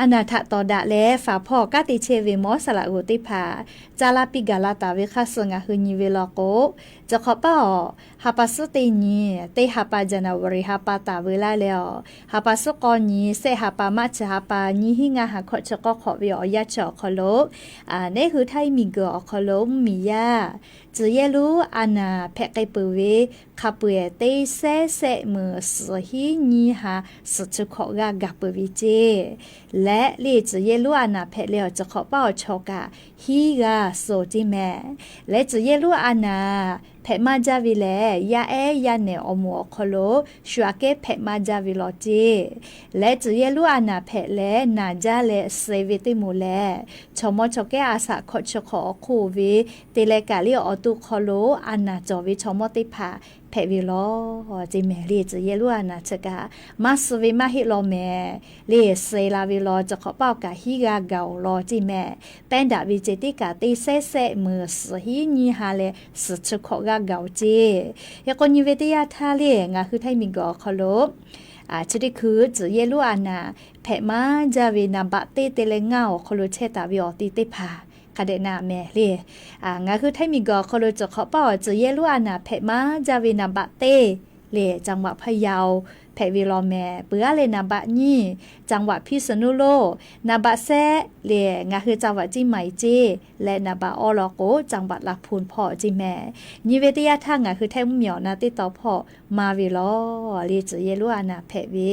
A naˍ htaꞈ tawˍ daꞈ leh faˍ hpawˇ kanˉ te chehˇ ve mawˇ saˍ laꞈ g'oˍ teˇ hpaˍ caˇ laˇ piˇ gaˬ la taˍ ve hk'aˇ suh ngaˬ hui nyi ve law k'o, chi hk'awꞈ paˇ-oˬ, ha pa suhˉ teˇ nyi, teˇ ha pa January ha pa taˍ veu laˇ leh-oˬ, ha pa suhˉ k'awˇ nyi, sehˆ ha pa March ha pa nyiˇ hinˉ ngaˇ ha hkawꞈ chi k'awˇ hk'awꞈ ve awˬ yanˇ chi awˬ hk'aw lo, neˉ hui Htaiˇ miˬguiˬ awˬ hk'aw lo mvuhˇmiˬ yaˇ tcuhˬ yehˇ lonˉ a naˍ hpehꞈ k'ai peuˬ ve hk'a peu-eˬ teˇ sehˉ sehˆ meunˍ suhˍ hinˉ nyiˇ ha suhˍ chi hkawꞈ g'aˇ gaˬ peuˬ ve ceˇ. Leh le tcuhˬ yehˇ lonˉ a naˍ hpehꞈ leh-awˬ, chi hk'awꞈ paˇ awˬ chaw kaꞈ hiˉ g'aˇ suh-oˬ ceˇ mehˍ. Leh tcuhˬ yehˇ lonˉ a naˍ hpehꞈ maˇ jaˇ ve lehˬ, yaˇ ehˉ yaˇ nehˬ awˬ moˍ awˬ hk'aw lo shu aꞈ kehˉ hpehꞈ maˇ jaˇ ve law ceˇ. Leh tcuhˬ yehˇ lonˉ a naˍ hpehꞈ leh naˍ jaˇ leh suh ve teˇ moˍ lehˬ, chaw mawˇ chaw kehˉ a shaꞈ hkawꞈ chi hk'awꞈ awˬ hk'oˆ ve te leh kaꞈ le awˬ to hk'aw lo a naˍ cawˬ ve chaw mawˇ teˇ hpaˍ hpehꞈ ve law ceˇ mehˍ le. Tcuhˬ yehˇ lonˉ a naˍ chi kaꞈ maˇ suh ve maˇ heˆ law mehˍ le. Suh la ve law, chi hk'awꞈ paˆ awˬ kaꞈ hiˉ g'aˇ gaˬ awˬ law ceˇ mehˍ. Pehˉ daꞈ ve ceh tiˉ kaꞈ teˇ sehˉ sehˆ meuˍ suhˍ hiˉ nyiˇ ha leh suhˍ chi hk'awꞈ g'aˇ gaˬ awˬ ceˇ. Hk'e k'o nyi ve teˇ yanˇ htaˇ le ngaˬ hui htaiˇ miˬ guiˬ awˬ hk'aw lo chi teˇ hkui tcuhˬ yehˇ lonˉ a naˍ hpehꞈ maˇ jaˇ ve naˍ baꞈ teˇ te leh ngaˇ awˬ hk'aw lo chehˇ taˍ ve awˬ ti teˇ hpaˍ hk'a dehꞈ na mehˍ le. Ngaˬ hui htaiˇ miˬ guiˬ awˬ hk'aw lo chi hk'awꞈ paˆ awˬ tcuhˬ yehˇ lonˉ a naˍ hpehꞈ maˇ jaˇ ve naˍ baꞈ teˇ le จังหวัดพะเยา hpehꞈ ve law mehˍ. Peuˬ aˉ leh naˍ baꞈ nyiˇ จังหวัดพิษณุโลก, naˍ baꞈ sehˆ le ngaˬ hui จังหวัดเชียงใหม่ ceˇ leh naˍ baꞈ awˇ law k'o จังหวัดลำพูน hpawˇ ceˇ mehˍ. Nyi ve teˇ yanˇ htaˇ ngaˬ hui htaiˇ mvuhˇ miˬ awˬ na teˇ taw hpawˇ maˇ ve law le tcuhˬ yehˇ lonˉ a naˍ hpehꞈ ve.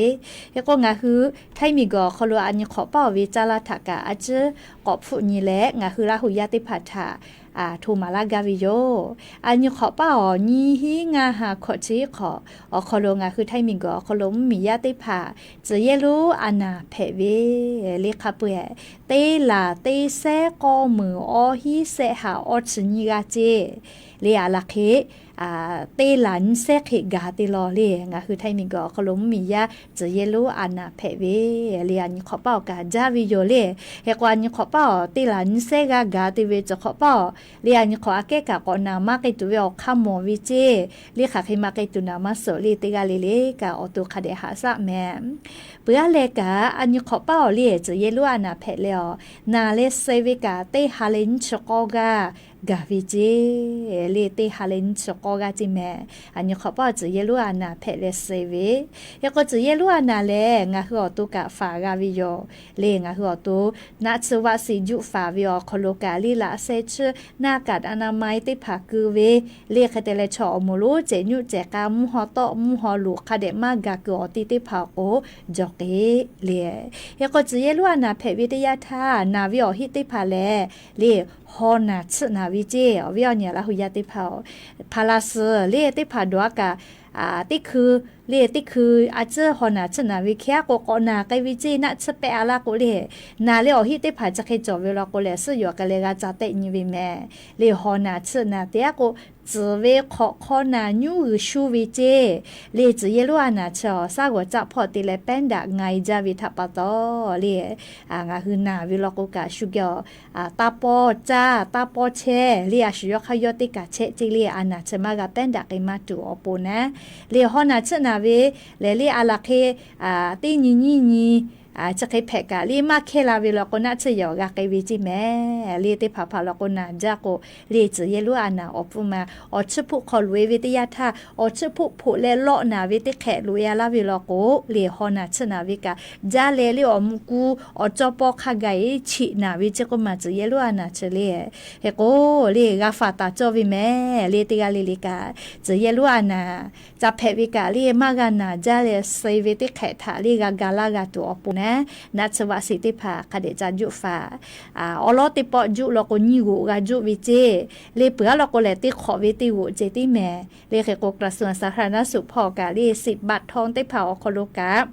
Hk'e k'o ngaˬ hui htaiˇ miˬ guiˬ awˬ hk'aw lo a nyi hk'awꞈ paˆ awˬ ve caˇ laˇ htaꞈ kaꞈ a ciˉ k'awꞈ hpfuhˆ nyi leh ngaˬ hui Laˇ huˍ yaˇ teˇ hpaˍ htaꞈ hto maˍ laˇ gaˇ ve yoˬ. A nyi hk'awꞈ paˆ awˬ nyiˇ hiˉ ngaˇ ha hkawꞈ chi hk'awꞈ awˬ hk'aw lo ngaˬ hui htaiˇ miˬ guiˬ awˬ hk'aw lo mvuhˇ miˬ yaˇ teˇ hpaˍ tcuhˬ yehˇ lonˉ a naˍ hpehꞈ ve le hk'a peu-eˬ, teˇ laˬ teˇ sehˉ k'awˇ meunˍ awˇ hiˉ sehˆ ha awˇ chi nyiˇ g'aˇ ceˇ le a laˬ hk'e teˇ laˬ nyiˇ sehˉ hk'e gaˬ te law le. Ngaˬ hui htaiˇ miˬ guiˬ awˬ hk'aw lo mvuhˇ miˬ yaˇ tcuhˬ yehˇ lonˉ a naˍ hpehꞈ ve le a nyi hk'awꞈ paˆ awˬ kaꞈ jaˇ ve yoˬ le. Hk'e k'o a nyi hk'awꞈ paˆ awˬ teˇ laˬ nyiˇ sehˉ g'aˇ gaˬ te ve chi hk'awꞈ paˆ awˬ le a nyi hk'awꞈ aꞈ kehˉ kaꞈ k'awꞈ naˍ maˇ k'ai tuˬ ve awˬ hk'aˇ mawˬ ve ceˇ le hk'aˬ hk'e maˇ k'ai tuˬ naˍ maˇ suhˍ le teˇ g'aˇ le le kaꞈ awˬ to hk'a dehꞈ haꞈ shaˆ mehˍ. Peuˬ aˉ leh kaꞈ a nyi hk'awꞈ paˆ awˬ le tcuhˬ yehˇ lonˉ a naˍ hpehꞈ leh awˬ naˍ leh suh ve kaꞈ teˇ ha leh nyiˇ chi k'awˇ g'aˇ gaˬ ve ceˇ le teˇ ha leh nyiˇ chi k'awˇ g'aˇ ceˇ mehˍ. A nyi hk'awꞈ paˆ awˬ tcuhˬ yehˇ lonˉ a naˍ hpehꞈ leh suh ve. Hk'e k'o tcuhˬ yehˇ lonˉ a naˍ lehˬ ngaˬ hui awˬ to kaꞈ faˍ g'a ve yoˬ le. Ngaˬ hui awˬ to naˆ tsuhˇ vaˆ siˍ juˆ faˍ ve awˬ hk'aw lo kaꞈ le laꞈ sheh tsuhˇ หน้ากากอนามัย teˇ hpaˍ keu ve le hk'e te leh chaw awˬ moˍ lonˉ cehˬ nyuˆ cehˬ k'a mvuhˇ haw tawˆ mvuhˇ haw loꞈ hk'a dehꞈ maˇ gaˬ kuiˬ awˬ ti teˇ hpaˍ awˬ k'o jawˬ k'e le. Hk'e k'o tcuhˬ yehˇ lonˉ a naˍ hpehꞈ ve teˇ yanˇ htaˇ naˍ ve awˬ hiˆ teˇ hpaˍ lehˬ le haw naˬ tsuhˆ naˍ ve ceˇ. Awˬ viˉ awˬ nyi Laˇ huˍ yaˇ teˇ hpaˍ-oˬ, hpaˍ laˬ suhˍ le teˇ hpaˍ dawˬ a kaꞈ teˇ hkui le teˇ hkui a ciˉ haw naˬ tsuhˆ naˍ ve hk'e a k'o k'awꞈ naˬ k'ai ve ceˇ. Naˆ tsuhˇ pehˆ a laˇ k'o le naˬ leh awˬ hiˆ teˇ hpaˍ chi hk'e cawˬ ve law k'o lehˬ suhˉ yawˬ k'ai leh g'a ca tehˆ nyi ve mehˍ. Le haw naˬ tsuhˆ naˍ te a k'o tcuhˍ ve hk'awꞈ hk'aw naˬ nyuˇ g'uiˬ shu ve ceˇ. Le tcuhˬ yehˇ lonˉ a naˍ chi awˬ shaˉ g'awˬ caˆ hpawˇ te leh pehˉ daꞈ nga e jaˇ ve htaꞈ pa taw le ngaˬ hui naˬ ve law k'o kaꞈ shu geh awˬ taˇ pawˇ caˇ taˇ pawˇ chehˇ le a shu yawˇ hk'aˇ yawˇ teˇ kaˬ chehˇ ceˇ le a naˬ chi maˇ g'a pehˉ daꞈ k'ai maˇ tuˬ awˬ pon naˉ le haw naˬ tsuhˆ naˍ ve lehˬ le a laˬ hk'e teˇ nyi nyiˇ nyi chi hk'e hpehꞈ kaꞈ le maˇ hkehˇ la ve law k'o naˆ tsuhˇ yawˬ g'a k'ai ve ceˇ mehˍ. Le teˇ hpaˍ hpaˍ law k'o naˬ jaˇ k'o le tcuhˬ yehˇ lonˉ a naˍ awˬ pfuhˇ ma awˬ chiˇ hpoˆ hk'aw loꞈ e ve teˇ yanˇ htaˇ awˬ chiˇ hpoˆ hpoꞈ leh lawˆ naˬ ve teˇ hk'ehꞈ loꞈ e a laˇ ve law k'o le haw naˬ tsuhˆ naˍ ve kaꞈ jaˇ leh le awˬ mvuh ku awˬ cawˇ pawˇ hk'a gaˬ e chiꞈ naˬ ve ceˇ k'oˆ ma tcuhˬ yehˇ lonˉ a naˍ chi le. Hk'e k'o le g'a faˍ taˍ cawˇ ve mehˍ le teˇ g'aˇ le le kaꞈ tcuhˬ yehˇ lonˉ a naˍ ca hpehꞈ ve kaꞈ le maˇ g'a naˬ jaˇ leh suh ve teˇ hk'ehꞈ htaꞈ le g'a ga laˇ g'a tuˬ awˬ pon naˉ naˆ tsuhˇ vaˆ siˍ teˇ hpaˍ hk'a dehꞈ ca juˆ faˍ awˬ lawˉ teˇ pawˆ juˆ law k'o nyiˇ g'oꞈ g'a juˆ ve ceˇ. Le peuˬ aˉ law k'o lehˬ teˇ hk'awꞈ ve teˇ g'oꞈ ceh tiˉ mehˍ. Le hk'e k'o กระทรวงสาธารณสุข hpawˇ kaꞈ le สิบ บัตรทอง teˇ hpaˍ awˬ hk'aw lo kaꞈ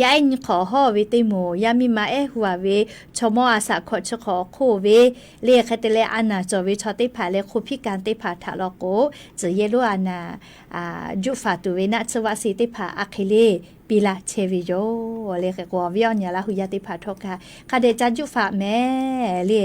yaˇ ehˉ nyi hk'awꞈ hawˇ ve teˇ moˍ, yaˇ miˇ ma ehˉ hu a ve, chaw mawˇ a shaꞈ hkawꞈ chi hk'awꞈ awˬ hk'oˆ ve le hk'e te leh a naˬ cawˬ ve chaw teˇ hpaˍ leh คนพิการ teˇ hpaˍ htaꞈ law k'o tcuhˬ yehˇ lonˉ a naˍ juˆ faˍ tuˬ ve naˆ tsuhˇ vaˆ siˍ teˇ hpaˍ a hk'e le piˇ laˇ chehˇ ve yoˬ. Le hk'e k'o awˬ viˉ awˬ nyi Laˇ huˍ yaˇ teˇ hpaˍ htawˇ kaꞈ hk'a dehꞈ ca juˆ faˍ mehˍ le.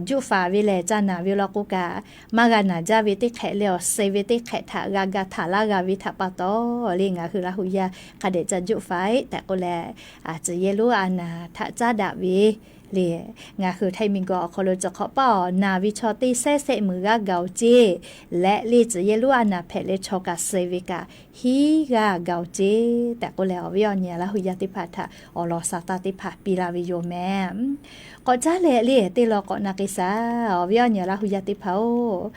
Juˆ faˍ ve lehˬ ca naˬ ve law k'o kaꞈ maˇ g'a naˬ jaˇ ve teˇ hk'ehꞈ leh awˬ suh ve teˇ hk'ehꞈ htaꞈ g'a ga htaˍ laˇ g'a ve htaꞈ pa taw le ngaˬ hui Laˇ huˍ yaˇ hk'a dehꞈ ca juˆ faˍ tehꞈ k'oˆ leh tcuhˬ yehˇ lonˉ a naˍ htaꞈ caˉ daꞈ ve le ngaˬ hui htaiˍ miˬ guiˬ awˬ hk'aw lo chi hk'awꞈ paˆ awˬ naˬ ve chaw teˇ sehˉ sehˆ meunˍ g'aˇ gaˬ oˬ ceˇ leh le tcuhˬ yehˇ lonˉ a naˍ hpehꞈ leh chaw kaꞈ suh ve kaꞈ hiˉ g'aˇ gaˬ oˬ ceˇ tehꞈ k'oˆ leh awˬ viˉ awˬ nyi Laˇ huˍ yaˇ teˇ hpaˍ htaꞈ awˬ lawn sa taˇ teˇ hpaˍ piˇ laˇ ve yoˬ mehˍ. K'awꞈ caˉ leh le teˇ law k'awꞈ na k'ai shaˍ. Awˬ viˉ awˬ nyi Laˇ huˍ yaˇ teˇ hpaˍ-oˬ,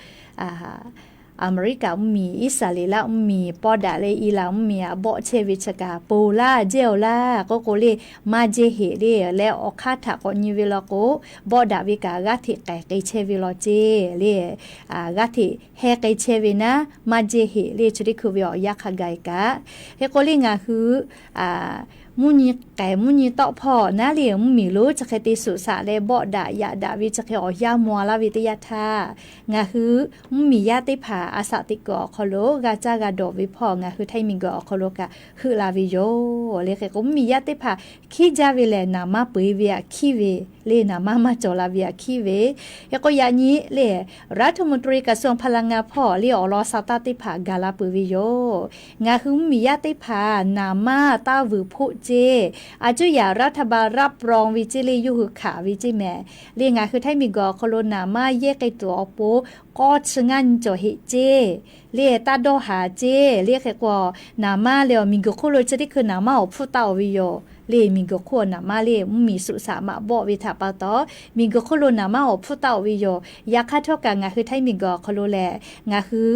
Aˍmeˍriˆkaˍ mvuhˇmiˬ, Iˉsaˍreˍlaˆ mvuhˇmiˬ, pawˇ daꞈ leh Iˉraˍnˍ mvuhˇmiˬ aꞈ bawˆ chehˇ ve chi kaꞈ ponˬ laˇ jehˇ-oˬ laˇ k'oˆ k'o le, maˇ jehˇ heꞈ le leh awˬ hk'aˇ htaꞈ k'awꞈ nyi ve law k'o, bawˆ daꞈ ve kaꞈ g'aˇ hteꞈ k'ai k'ai chehˇ ve law ceˇ le. G'aˇ hteꞈ heh k'ai chehˇ ve naˉ maˇ jehˇ heꞈ le, chi teˇ hkui ve awˬ yanˇ hk'a gaˬ kaꞈ. Hk'e k'o le ngaˬ hui mvuhˇ nyi k'ehˬ mvuhˇ nyi tawˆ hpawˇ naˉ le mvuhˇmiˬ lonˉ chi hk'e te suꞈ shaꞈ leh bawˆ daꞈ yaꞈ daꞈ ve chi hk'e awˬ yanˇ maw laˇ ve teˇ yanˇ htaˇ, ngaˬ hui mvuhˇmiˬ yaˇ teˇ hpaˍ a shaꞈ teꞈ kuiˬ awˬ hk'aw lo g'a caˇ g'a dawˬ ve hpawˇ ngaˬ hui htaiˇ miˬguiˬ awˬ hk'aw lo kaꞈ heuˆ la ve yoˬ le. Hk'e k'o mvuhˇmiˬ yaˇ teˇ hpaˍ hkiˉ jaˇ ve lehˬ, naˍ manˇ peu eˬ ve aꞈ hkiˉ ve le, naˍ manˇ maˇ cawˬ la ve aꞈ hkiˉ ve. Hk'e k'o yaꞈ nyi le รัฐมนตรีกระทรวงพลังงาน hpawˇ le awˬ lawn sha taˇ teˇ hpaˍ gaˬ la peuˬ ve yoˬ. Ngaˬ hui mvuhˇmiˬ yaˇ teˇ hpaˍ naˍ manˇ taˇ vuiˬ hpoˆ ceˇ, อาจจะ รัฐบาลรับรอง ve ceˇ le, yawˇ hui hkanˍ ve ceˇ mehˍ le. Ngaˬ hui htaiˇ miˬguiˬ awˬ hk'aw lo naˍ manˇ yehˇ k'ai tuˬ awˬ pon k'awˇ chi ngaˇ nyi cawˬ heꞈ ceˇ le, taˇ dawˇ haˍ ceˇ le. Hk'e k'o naˍ manˇ le awˬ miˬguiˬ hk'oˆ lo chi teˇ hkui naˍ manˇ awˬ hpfuhˇ taˆ-oˬ ve yoˬ le. Miˬguiˬ hk'oˆ naˍ manˇ le mvuhˇmiˬ suꞈ shaꞈ maꞈ bawˆ ve htaꞈ pa taw, miˬguiˬ hk'oˆ lo naˍ manˇ awˬ hpfuhˇ taˆ-oˬ ve yoˬ. Yaꞈ hk'aˇ htawˇ kaꞈ ngaˬ hui htaiˇ miˬguiˬ awˬ hk'aw lo lehˬ, ngaˬ hui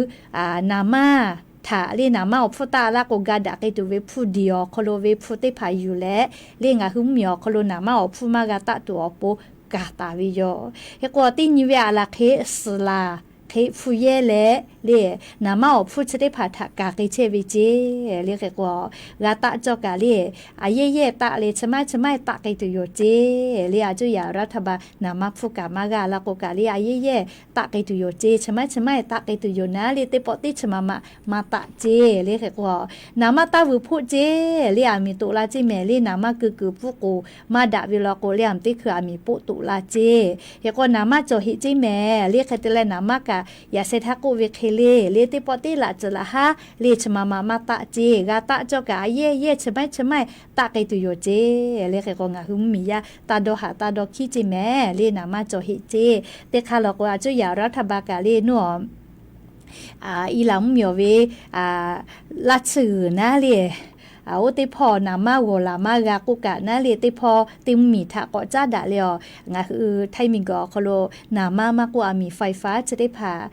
naˍ manˇ htaꞈ le naˍ manˇ awˬ hpfuhˇ taˆ laˇ k'o, ga daꞈ k'ai tuˬ ve hpu diˬ awˬ hk'aw lo ve hpu teˇ hpaˍ yuˬ leh le ngaˬ hui mvuhˇmiˬ awˬ hk'aw lo naˍ manˇ awˬ hpfuhˇ maˇ g'a taˆ tuˬ awˬ pon kaˍ taˍ ve yoˬ. Hk'e k'o teˇ nyi ve aˬ laˬ hk'e suhˍ laˬ hk'e hpu yehˇ leh le naˍ manˇ awˬ hpfuhˇ chi teˇ hpaˍ htaꞈ kaˍ k'ai chehˇ ve ceˇ le. Hk'e k'o g'a taˆ cawˇ kaꞈ le, aˬ yehˇ yehˇ taˆ leh chi maˇ chi maˇ taˆ k'ai tuˬ yoˬ ceˇ le. อาจจะ รัฐบาล naˍ manˇ hpfuhˇ kaꞈ maˇ g'a la k'o kaꞈ le, aˬ yehˇ yehˇ taˆ k'ai tuˬ yoˬ ceˇ, chi maˇ chi maˇ taˆ k'ai tuˬ yoˬ naˉ le, teˇ pawˆ teˇ chi maꞈ maꞈ maˇ taˆ ceˇ le. Hk'e k'o naˍ manˇ taˇ vuiˬ hpoˆ ceˇ le, aˬ miˍ toꞈ la ceˇ mehˍ le. Naˍ manˇ keu kuiˬ pfuhˇ k'oˍ maˇ daꞈ ve law k'o le, aˬ miˍ teˇ hkui aˬ miˍ poˆ toꞈ la ceˇ. Hk'e k'o naˍ manˇ cawˬ heꞈ ceˇ mehˍ le. Hk'e te leh naˍ manˇ kaꞈ yaꞈ sheh htaˇ k'oˆ ve hk'e le le, teˇ pawˆ teˇ laꞈ tcuhˍ laꞈ haˉ le chi maꞈ maꞈ maˇ taˆ ceˇ. G'a taˆ cawˇ kaꞈ aˬ yehˇ yehˇ chi maˇ chi maˇ taˆ k'ai tuˬ yoˬ ceˇ le. Hk'e k'o ngaˬ hui mvuhˇmiˬ yaˇ taˇ dawˇ haˍ taˇ dawˇ hkiˉ ceˇ mehˍ le. Naˍ manˇ cawˬ heꞈ ceˇ. Teˇ hk'aˇ law k'o อาจจะ รัฐบาล kaꞈ le naˉ Iˉraˍnˍ mvuhˇmiˬ ve laˇ tsuhˇ g'uiˬ naˉ le, oˇ teˇ hpawˇ naˍ manˇ g'awˬ laˬ maˇ g'a k'oˆ kaꞈ naˉ le, teˇ hpawˇ teˇ mvuhˇmiˬ htaꞈ k'awꞈ caˉ daꞈ leh awˬ, ngaˬ hui htaiˇ miˬguiˬ awˬ hk'aw lo naˍ manˇ maˇ k'oˆ aˬ miˍ ไฟฟ้า chi teˇ hpaˍ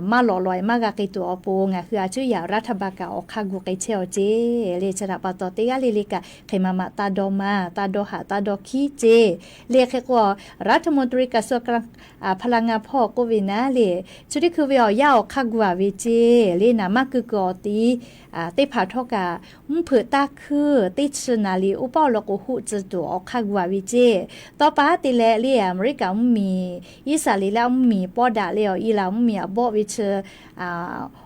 maˇ lawꞈ lawꞈ-e maˇ g'a k'ai tuˬ awˬ pon ngaˬ hui อาจจะ รัฐบาล kaꞈ awˬ hk'aˇ gu k'ai chehˇ-aw ceˇ le. Chi htaꞈ pa taw teˇ g'aˇ le le kaꞈ hk'e maꞈ maꞈ taˇ dawˇ maˇ taˇ dawˇ haˍ taˇ dawˇ hkiˉ ceˇ le. Hk'e k'o รัฐมนตรีกระทรวงพลังงาน hpawˇ k'oˆ ve naˉ le, chi teˇ hkui ve awˬ yanˇ awˬ hk'aˇ gu-a ve ceˇ le. Naˍ manˇ keu kuiˬ awˬ ti teˇ hpaˍ htawˇ kaꞈ mvuhˇ hpeuꞈ taˇ hkuiˇ teˇ chi naˍ liꞈ oˇ paˆ awˬ lawn k'o hoˆ tcuh tuˬ awˬ hk'aˇ gu-a ve ceˇ. Tawˇ pa te leh le Aˍmeˍriˆkaˍ mvuhˇmiˬ, Iˉsaˍreˍlaˆ mvuhˇmiˬ, pawˇ daꞈ leh awˬ Iˉraˍnˍ mvuhˇmiˬ aꞈ bawˆ ve chi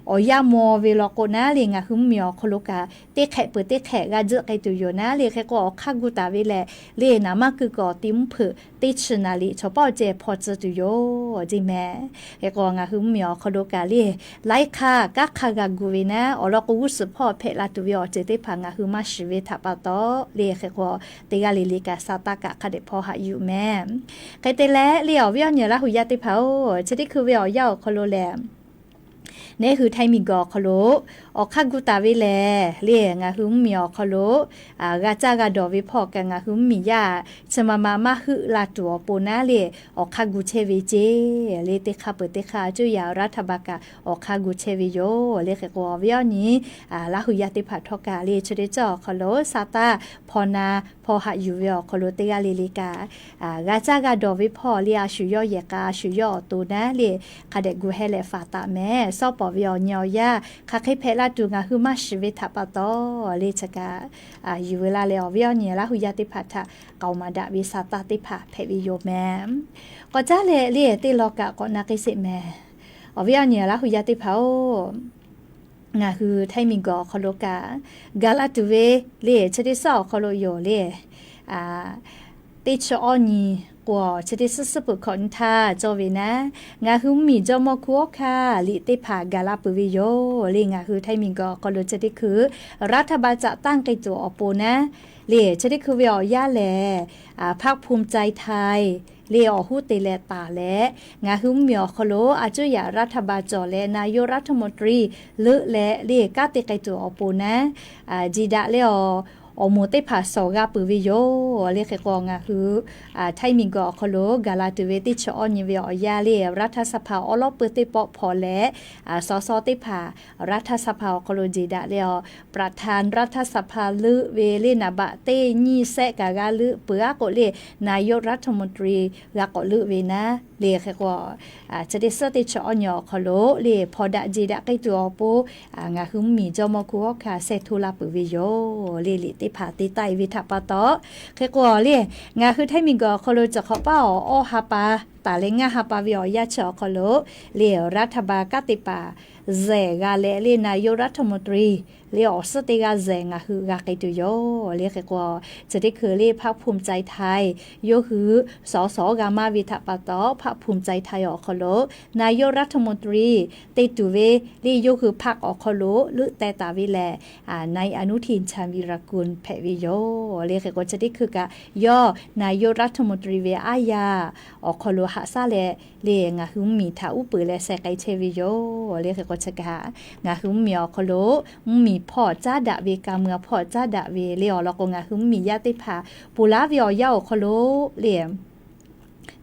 awˬ yanˇ maw ve law k'o naˉ le ngaˬ hui mvuhˇmiˬ awˬ hk'aw lo kaꞈ teˇ hk'ehꞈ peuˬ teˇ hk'ehꞈ g'a juˆ k'ai tuˬ yoˬ naˉ le. Hk'e k'o awˬ hk'aˇ gu taˍ ve lehˬ le, naˍ manˇ keu kuiˬ awˬ ti mvuhˇ hpeuꞈ teˇ chi naˍ liꞈ chaw pawˆ ceh hpaw tcuh tuˬ yoˬ ceˇ mehˍ. Hk'e k'o ngaˬ hui mvuhˇmiˬ awˬ hk'aw lo kaꞈ le laiˉ hk'aˇ kanˉ hk'aˇ g'a gu ve naˉ, awˬ lawn k'o g'uˇ suhˍ hpawˇ hpehꞈ la tuˬ ve awˬ ceuˬ teˇ hpaˍ ngaˬ hui maˇ shiˍ ve htaꞈ pa taw le. Hk'e k'o teˇ g'aˇ le le kaꞈ sa taˇ kaꞈ hk'a dehꞈ hpaw haꞈ yuˬ mehˍ. Hk'e te leh le awˬ viˉ awˬ nyi Laˇ hu yaˇ teˇ hpaˍ-oˬ, chi teˇ hkui ve awˬ yanˇ awˬ hk'aw lo lehˬ neˉ hui htaiˇ miˬguiˬ awˬ hk'aw lo awˬ hk'aˇ gu taˍ ve lehˬ le, ngaˬ hui mvuhˇmiˬ awˬ hk'aw lo g'a caˇ g'a dawˬ ve hpawˇ kaꞈ ngaˬ hui mvuhˇmiˬ yaˇ chi ma ma maˇ heuˆ la tuˬ awˬ pon naˉ le, awˬ hk'aˇ gu chehˇ ve ceˇ le. Teˇ hk'aˇ peuˬ teˇ hk'aˇ อาจจะ รัฐบาล kaꞈ awˬ hk'aˇ gu chehˇ ve yoˬ le. Hk'e k'o awˬ viˉ awˬ nyi Laˇ hu yaˇ teˇ hpaˍ htawˇ kaꞈ le chi teˇ cawˇ awˬ hk'aw lo sa taˇ hpaw na hpaw haꞈ yuˬ ve awˬ hk'aw lo teˇ g'aˇ le le kaꞈ g'a caˇ g'a dawˬ ve hpawˇ le a shu yawˇ yehˬ k'a a shu yawˇ awˬ to naˉ le, hk'a dehꞈ gu heh leh faˍ taˍ mehˍ. Sawˉ pawˍ ve awˬ nyi awˬ yaˇ hk'aˬ hk'e hpehꞈ la tuˬ ngaˬ hui maˇ shiˍ ve htaꞈ pa taw le, chi kaꞈ yuˬ ve laˇ leh awˬ viˉ awˬ nyi Laˇ hu yaˇ teˇ hpaˍ htaꞈ k'aoˍ maˍ daꞈ ve sa taˇ teˇ hpaˍ hpehꞈ ve yoˬ mehˍ. K'awꞈ caˉ leh le teˇ law kaꞈ k'awꞈ na k'ai sheˍ mehˍ. Awˬ viˉ awˬ nyi Laˇ hu yaˇ teˇ hpaˍ-oˬ, ngaˬ hui htaiˇ miˬguiˬ awˬ hk'aw lo kaꞈ ga laˇ tuˬ ve le chi teˇ suhˉ awˬ hk'aw lo yoˬ le. Teˇ chi awˇ nyi k'o chi teˇ suhˉ suhˉ peuˬ hkawꞈ nyi htaˇ cawˇ ve naˉ, ngaˬ hui mvuhˇmiˬ jawˇmawˇ hkunˉ hawˉ hkanˇ liꞈ teˇ hpaˍ gaˬ la peuˬ ve yoˬ le. Ngaˬ hui htaiˇ miˬguiˬ awˬ hk'aw lo chi teˇ hkui รัฐบาล จัดตั้ง k'ai tuˬ awˬ pon naˉ le, chi teˇ hkui ve awˬ yanˇ lehˬ พรรคภูมิใจไทย le awˬ hoˉ te leh taˍ leh, ngaˬ hui mvuhˇmiˬ awˬ hk'aw lo a cuˇ yaꞈ รัฐบาล cawˬ leh นายกรัฐมนตรี leuˆ leh le kanˉ te k'ai tuˬ awˬ pon naˉ, ji daꞈ leh awˬ awˬ moˍ teˇ hpaˍ shawˍ g'a peuˬ ve yoˬ le. Hk'e k'o, ngaˬ hui Htaiˇ miˬguiˬ awˬ hk'aw lo gaˬ la tuˬ ve teˇ chi awˇ nyi ve awˬ yanˇ le, รัฐสภา awˉ lawˉ peuˇ teˇ pawˆ hpaw leh, sawˍ sawˍ teˇ hpaˍ รัฐสภา awˬ hk'aw lo jeˬ daꞈ le, awˬ ประธานรัฐสภา leuˆ ve le, naˍ baꞈ teˇ nyiˇ sehˆ kaꞈ g'a leuˆ peuˬ aˉ k'o le, นายกรัฐมนตรี g'a k'awꞈ leuˆ ve naˉ le. Hk'e k'o, chi teˇ suhˉ teˇ chi awˇ nyi awˬ hk'aw lo le hpaw daꞈ jeˬ daꞈ k'ai tuˬ awˬ pon, ngaˬ hui mvuhˇmiˬ jawˇmawˇ hkunˇ hawˉ hkanˇ sheh hto la peuˬ ve yoˬ le. Liꞈ teˇ hpaˍ te taˆ e ve htaꞈ pa taw, hk'e k'o le, ngaˬ hui Htaiˇ miˬguiˬ awˬ hk'aw lo chi hk'awꞈ paˉ awˬ awˇ ha pa taˍ leh ngaˇ ha pa ve awˬ yanˇ chi awˬ hk'aw lo le, รัฐบาล kanˉ te paˍ zehˬ g'a leh le, นายกรัฐมนตรี le awˬ suhˉ teˇ g'aˇ zehˬ ngaˬ hui g'a k'ai tuˬ yoˬ le. Hk'e k'o, chi teˇ hkui le พรรคภูมิใจไทย yawˇ hui sawˍ sawˍ g'a maˇ ve htaꞈ pa taw, พรรคภูมิใจไทย awˬ hk'aw lo นายกรัฐมนตรี te tuˬ ve le, yawˇ hui พรรค awˬ hk'aw lo leuˆ teh taˍ ve lehˬ, นายอนุทิน ชาญวีรกูล hpehꞈ ve yoˬ le. Hk'e k'o, chi teˇ hkui kaꞈ yawˇ นายกรัฐมนตรี ve aˉ yaˇ awˬ hk'aw lo haꞈ shaˉ leh le, ngaˬ hui mvuhˇmiˬ htaꞈ uˉ peunˍ leh sheh k'ai chehˇ ve yoˬ le. Hk'e k'o, chi kaꞈ ngaˬ hui mvuhˇmiˬ awˬ hk'aw lo mvuhˇmiˬ hpawˇ caˉ daꞈ ve, ka mui a hpawˇ caˉ daꞈ ve le awˬ lawn k'o, ngaˬ hui mvuhˇmiˬ yaˇ teˇ hpaˍ ponˬ laˇ ve awˬ yanˇ awˬ hk'aw lo le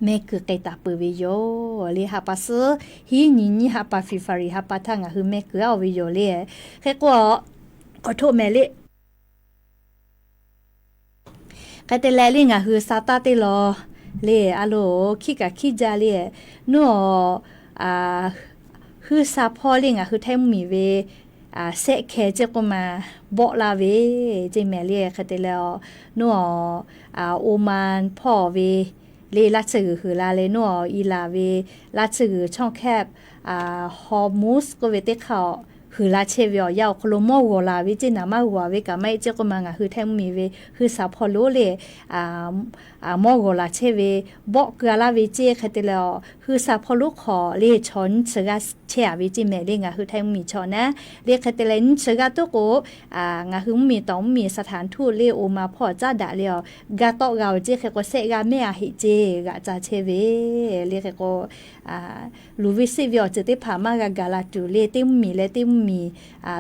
mehˆ kuiˬ k'ai taˍ peuˬ ve yoˬ le. Ha pa suhˉ hiˉ nyi nyiˇ ha pa February ha pa htaˇ ngaˬ hui mehˆ kuiˬ aˉ ve yoˬ le. Hk'e k'o, k'awꞈ htoˆ mehˍ le. Hk'e te leh le ngaˬ hui sa taˇ teˇ law le, a loˍ hkiˆ kaꞈ hkiˆ jaˇ le, nuˇ awˬ huiˇ sha hpawˇ le ngaˬ hui Htaiˇ mvuhˇmiˬ ve sehˆ hkeh ceˇ k'oˆ ma bawˆ laˇ ve ceˇ mehˍ le. Hk'e te leh, nuˇ awˬ Oman hpawˇ ve le laˇ tsuhˇ g'uiˬ huiˍ la leh, nuˇ awˬ i laˬ ve laˇ tsuhˇ g'uiˬ ช่องแคบ Hormuz k'oˆ ve teˇ hk'aˇ huiˍ la chehˇ ve awˬ yanˇ awˬ hk'aw lo mawˇ g'awˬ laˬ ve ceˇ, naˍ maˇ g'awˬ ve kaꞈ maˇ heˆ ceˇ k'oˆ ma ngaˬ hui Htaiˇ mvuhˇmiˬ ve huiˇ sha hpawˇ lonˉ le mawˇ g'awˬ laˬ chehˇ ve bawˆ keu a laˇ ve ceˇ. Hk'e te leh, huiˇ sha hpawˇ lonˉ hk'aw le chaw nyiˇ chi g'aˇ chehˇ a ve ceˇ mehˍ le ngaˬ hui Htaiˇ mvuhˇmiˬ chaw naˉ le. Hk'e te leh nyiˇ chi g'aˇ tuˉ k'o, ngaˬ hui mvuhˇmiˬ tawˍ mvuhˇmiˬ สถานทูต le Oman hpawˇ caˉ daꞈ le, awˬ gaˇ tawˆ g'a oˬ ceˇ. Hk'e k'o, sehˆ g'aˇ mehˆ a heꞈ ceˇ g'aꞈ ca chehˇ ve le. Hk'e k'o, luˬ ve seˆ ve awˬ ceuˬ teˇ hpaˍ maˇ g'a gaˬ la tuˬ le, teˇ mvuhˇmiˬ leh teˇ mvuhˇmiˬ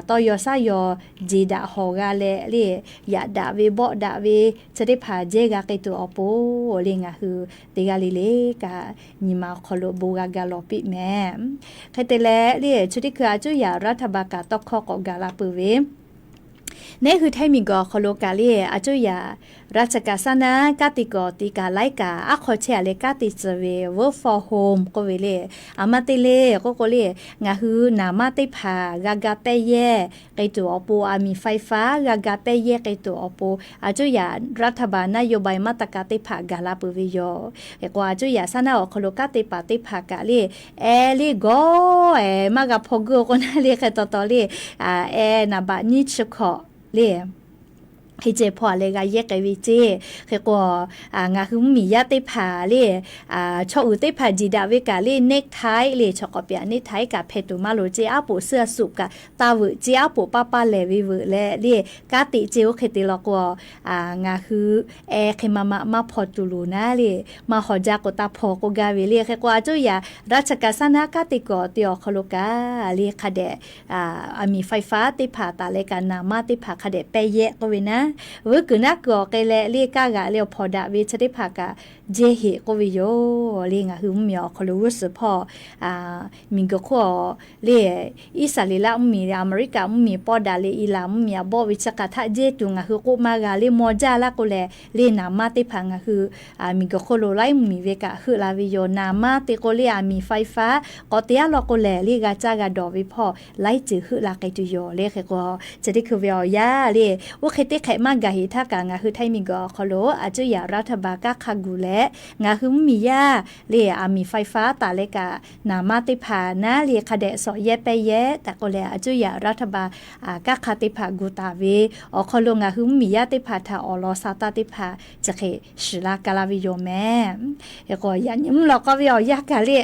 tawˇ yaw shaˉ yaw jeˬ daꞈ hawˬ g'a leh le, yaꞈ daꞈ ve bawˆ daꞈ ve chi teˇ hpaˍ jehˇ g'a k'ai tuˬ awˬ pon le ngaˬ hui teˇ g'aˇ le le kaꞈ nyi ma awˬ hk'aw lo bon g'a ga lawˬ piˇ mehˍ. Hk'e te leh le chi teˇ hkui a cuˇ yaꞈ รัฐบาล kaꞈ tawˇ hkawˇ k'awꞈ gaˬ la peuˬ ve Neˉ hui Htaiˇ miˬguiˬ awˬ hk'aw lo kaꞈ le, a cuˇ yaꞈ ราชการ saˉ naˉ kanˉ te kawꞈ te kaꞈ laiˉ kaꞈ aˉ hk'aw chehˇ a leh kanˉ te tcuh ve work from home k'oˆ ve le. A ma te le k'oˆ k'o le, ngaˬ hui naˍ manˇ teˇ hpaˍ g'a ga pehˇ yehˇ k'ai tuˬ awˬ pon, aˬ miˍ ไฟฟ้า g'a ga pehˇ yehˇ k'ai tuˬ awˬ pon, a cuˇ yaꞈ รัฐบาล นโยบาย มาตรการ teˇ hpaˍ gaˬ la peuˬ ve yoˬ. Hk'e k'o, a cuˇ yaꞈ saˉ naˉ awˬ hk'aw lo kanˉ te paˍ teˇ hpaˍ kaꞈ le, eh le gawˇ eh maˇ g'a hpaw geuˇ k'o naˉ le hk'e taw taw le, eh naˍ baꞈ nyiˇ chi hkawꞈ le hk'e ceh hpaw a leh g'a yehˇ k'ai ve ceˇ. Hk'e k'o, ngaˬ hui mvuhˇmiˬ yaˇ teˇ hpaˍ le, chaw uiˍ teˇ hpaˍ jeˬ daꞈ ve kaꞈ le necktie le chaw k'awꞈ piˍ necktie kaꞈ hpeh tuˬ maˇ loˍ ceˇ. Aˉ poꞈ suhˉ a suꞈ kaꞈ taˇ veuꞈ ceˇ, aˉ poꞈ paˇ paˇ lehˬ ve veuꞈ leh le kanˉ te ceˇ. Oˇ hk'e te law k'o, ngaˬ hui eh hk'e ma ma maˇ hpaw tuˬ loˍ naˉ le, maˇ hawˬ jaˇ k'o taˇ hpaw k'oˆ gaˇ ve le. Hk'e k'o, a cuˇ yaꞈ ราชการ saˉ naˉ kanˉ te kawꞈ te awˬ hk'aw lo kaꞈ le hk'a dehꞈ aˬ miˍ ไฟฟ้า teˇ hpaˍ taˍ leh kaꞈ naˍ manˇ teˇ hpaˍ hk'a dehꞈ pehˇ yehˇ k'oˆ ve naˉ, vuiˇ kuiˬ naˉ kuiˬ awˬ k'ai leh le kaˇ g'aꞈ leh awˬ hpawnˬ daꞈ ve chi teˇ hpaˍ kaꞈ jehˇ heꞈ k'oˆ ve yoˬ le. Ngaˬ hui mvuhˇmiˬ awˬ hk'aw lo g'uˇ suhˍ hpawˇ miˬguiˬ hk'oˆ le Iˉsaˍreˍlaˆ mvuhˇmiˬ, Aˍmeˍriˆkaꞈ mvuhˇmiˬ, pawˆ daꞈ leh Iˉlaˍn mvuhˇmiˬ a bawˆ ve chi hk'aˬ htaˆ jehˇ tuˬ ngaˬ hui k'oˆ maˇ g'a le maw jaˇ laˇ k'o lehˬ le naˍ manˇ teˇ hpaˍ ngaˬ hui miˬguiˬ hk'oˆ lo laiˉ mvuhˇmiˬ ve kaꞈ heuˆ la ve yoˬ. Naˍ manˇ te k'o le aˬ miˍ ไฟฟ้า k'awꞈ te aˉ law k'o lehˬ le g'a caˇ g'a dawˬ ve hpawˇ laiˉ ceuˬ heuˆ la k'ai tuˬ yoˬ le. Hk'e k'o, chi teˇ hkui ve awˬ yanˇ le, oˇ hk'e teˇ hk'ehꞈ maˇ gaˬ heꞈ htaˇ kaꞈ ngaˬ hui Htaiˇ miˬguiˬ awˬ hk'aw lo a cuˇ yaꞈ รัฐบาล kanˉ hk'a gu leh ngaˬ hui mvuhˇmiˬ yaˇ le aˬ miˍ ไฟฟ้า taˍ leh kaꞈ naˍ manˇ teˇ hpaˍ naˉ le hk'a dehꞈ shawˍ yehˇ pehˇ yehˇ tehꞈ k'oˆ leh, a cuˇ yaꞈ รัฐบาล kanˉ hk'a teˇ hpaˍ gu taˍ ve awˬ hk'aw lo ngaˬ hui mvuhˇmiˬ yaˇ teˇ hpaˍ htaꞈ awˬ lawn sa taˇ teˇ hpaˍ chi hk'e shiˍ la ka la ve yoˬ mehˍ. Hk'e k'o, yaꞈ nyi mvuhˇ law k'aw ve awˬ yanˇ kaꞈ le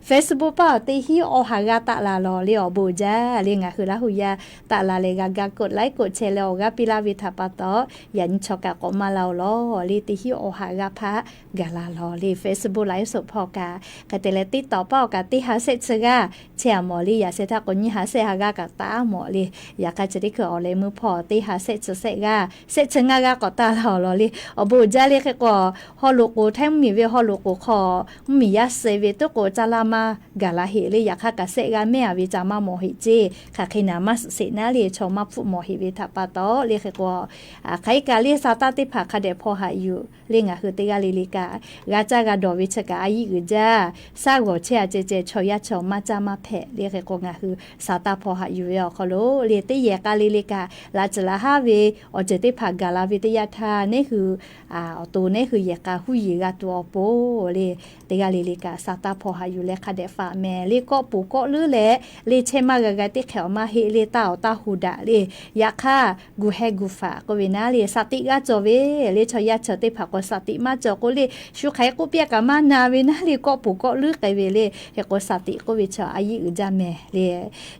Facebook paˇ awˬ teˇ hinˉ awˬ ha g'a taˆ la lawˬ le awˬ bon jaˇ le ngaˬ hui Laˇ hu yaˇ taˆ la leh g'a ga กดไลค์ กดแชร์ leh awˬ g'aˇ piˇ laˇ ve htaꞈ pa taw, yaꞈ nyi chaw kaꞈ k'awꞈ maˇ la-oˬ lawˬ le. Teˇ hinˉ awˬ ha g'aˇ hpaˇ gaˬ la lawˬ le. Facebook ไลฟ์สด hpawˇ kaꞈ hk'e te leh TikTok paˆ awˬ kaꞈ teˇ ha shehˆ chi g'aˇ chehˇ-a mawˬ le. Yaꞈ sheh htaˇ k'o nyiˇ ha shehˆ ha g'aˇ kaꞈ taˍ mawˬ le. Yaꞈ hk'aˇ chi teˇ hkui awˬ leh meuˇ hpawˇ teˇ ha shehˆ chi shehˆ g'aˇ, shehˆ chi ngaˇ g'aˇ k'awꞈ taˍ la-oˬ lawˬ le. Awˬ bon uiˍ jaˇ le. Hk'e k'o, haw loꞈ k'oˍ htaiˇ mvuhˇmiˬ ve haw loꞈ k'oˍ hk'aw mvuhˇmiˬ yaˇ suh ve tuˉ k'o caˇ laˇ maˇ gaˬ la heꞈ le. Yaꞈ hk'aˇ kaꞈ shehˆ g'aˇ mehˇ-a ve ca maˇ mawˬ heꞈ ceˇ. Hk'aˬ hk'e naˍ maˇ suhˍ sheˍ naˉ le, chaw maˇ hpfuhˆ mawˬ heꞈ ve htaꞈ pa taw le. Hk'e k'o, hk'aˬ hk'e kaꞈ le sa taˇ teˇ hpaˍ hk'a dehꞈ hpaw haꞈ yuˬ le. Ngaˬ hui teˇ g'aˇ le le kaꞈ g'a caˇ g'a dawˬ ve chi kaꞈ a yiˆ uiˍ jaˇ. Saˉ g'awˬ chehˇ-a ceh ceh chaw yaˇ chaw maˇ caˇ maˇ hpehꞈ le. Hk'e k'o ngaˬ hui sa taˇ hpaw haꞈ yuˬ ve awˬ hk'aw lo le teˇ yehˬ k'a le le kaꞈ laꞈ ceuˬ laꞈ haˉ ve awˬ ceuˬ teˇ hpaˍ gaˬ la ve teˇ yanˇ htaˇ neˉ hui awˬ to neˉ hui yehˬ k'a huˉ yiˍ g'a tuˬ awˬ pon le, teˇ g'aˇ le le kaꞈ sa taˇ hpaw haꞈ yuˬ leh hk'a dehꞈ faꞈ mehˍ le. Kawˆ poˬ kawˆ leuˉ leh le chehˇ maˇ g'a g'a teˇ hk'ehꞈ awˬ maˇ heˆ le. Taˇ awˬ taˇ hu daꞈ le. Yaꞈ hk'aˇ gu heh gu faˍ k'oˆ ve naˉ le, saˍ tiꞈ g'aˇ cawˬ ve le. Chaw yaˇ chaw teˇ hpaˍ k'o saˍ tiꞈ maˇ cawˬ k'o le, shu hk'aˬ hk'e k'oˆ piˇ kaꞈ maˇ na ve naˉ le. Kawˆ poˬ kawˆ leuˉ k'ai ve le. Hk'e k'o saˍ tiꞈ k'oˆ ve chaw a yiˆ uiˍ jaˇ mehˍ le.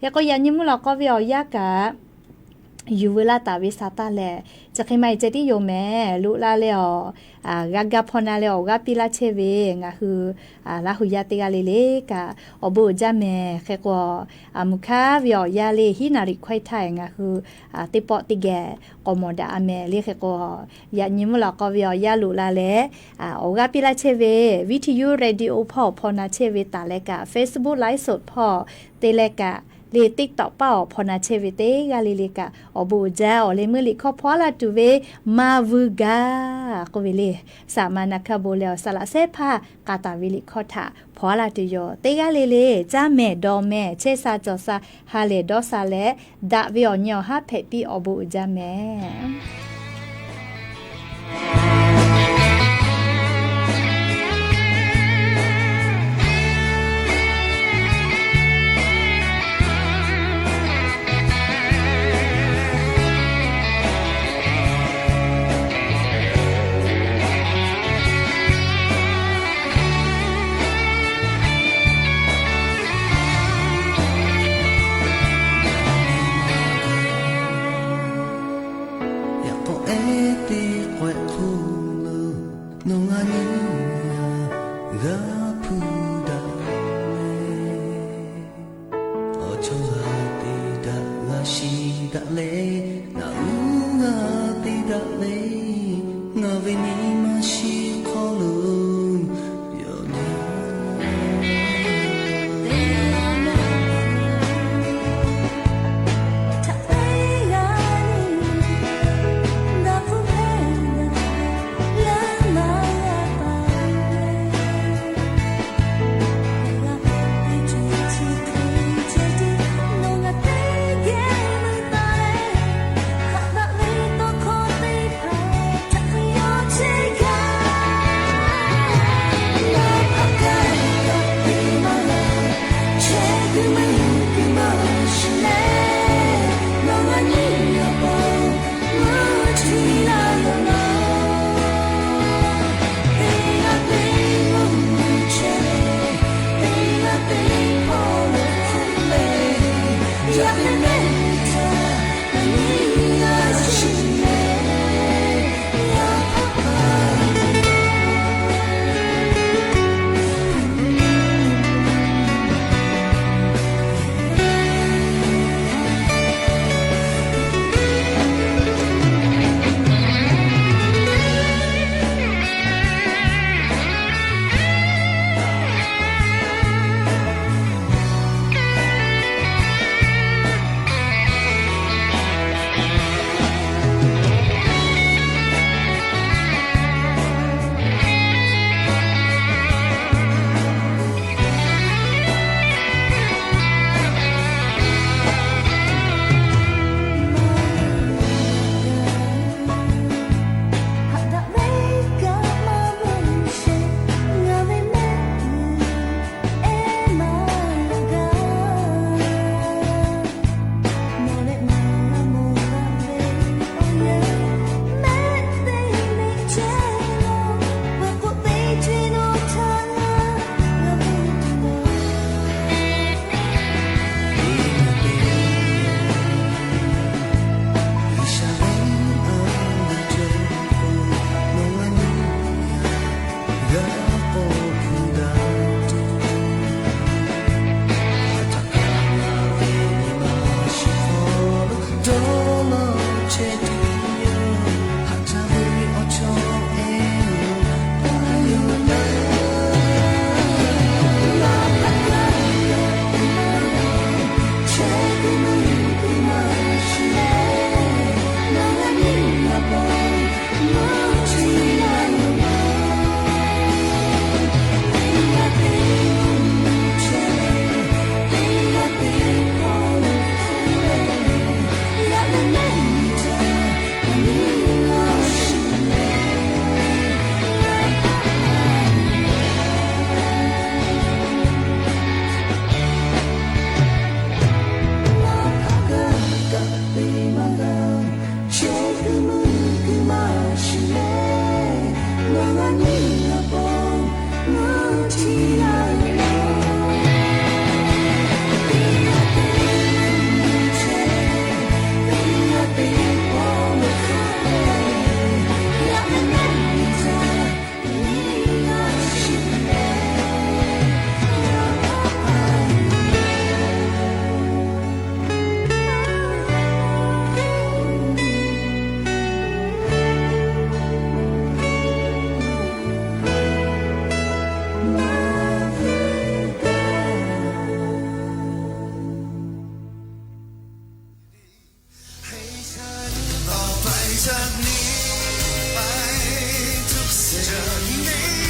Hk'e k'o yaꞈ nyi mvuhˇ lawˬ k'aw ve awˬ yanˇ kaꞈ yuˬ veu laˇ taˍ ve sa taˇ lehˬ, chi hk'e maˇ heˆ ceh tiˉ yoˬ mehˍ. Loꞈ la leh awˬ g'aˇ gaˇ hpaw na leh awˬ g'aˇ piˇ laˇ chehˇ ve ngaˬ hui Laˇ hu yaˇ teˇ g'aˇ le le kaꞈ awˬ bon uiˍ jaˇ mehˍ. Hk'e k'o, mvuhˇ hkanˉ ve awˬ yanˇ le hiˉ naˍ riˍ hkawehˇ htaˇ ngaˬ hui teˇ pawˆ teˇ geh k'awꞈ mawˬ daꞈ-a mehˍ le. Hk'e k'o, yaꞈ nyi mvuhˇ lawˬ k'aw ve awˬ yanˇ loꞈ la leh awˬ g'aˇ piˇ laˇ chehˇ ve, video radio hpawˇ awˬ hpaw na chehˇ ve taˍ leh kaꞈ, Facebook ไลฟ์สด hpawˇ te leh kaꞈ le TikTok paˆ awˬ hpaw na chehˇ ve teˇ g'aˇ le le kaꞈ awˬ bon uiˍ jaˇ. Awˬ leh meuˇ liꞈ hkawˇ hpaw-a laˇ tuˬ ve maˇ vuiˇ gaˇ k'oˆ ve le. Saˍ ma na hkaˇ bon leh awˬ saˍ laꞈ sehˉ hpaˇ k'a taˍ ve liꞈ hkawˇ htaꞈ hpaw-a laˇ tuˬ yoˬ. Teˇ g'aˇ le le caˇ mehˍ dawˬ mehˍ chehˇ sha cawˬ sha ha lehˬ dawˇ sha leh daꞈ ve awˬ nyi awˬ haˉ hpehꞈ piˇ awˬ bon uiˍ jaˇ mehˍ. Yaꞈ k'aw ehˉ teˇ k'awehꞈ hk'oˆ lo nawˬ ngaˬ nyi g'a hpuˇ daꞈ leh, awˬ chawˇ g'a te daꞈ g'a shiˍ daꞈ leh, ngaˬ uˉ g'a te daꞈ leh, ngaˬ ve nyi ma shiˍ hk'aw lo yawˇ nyi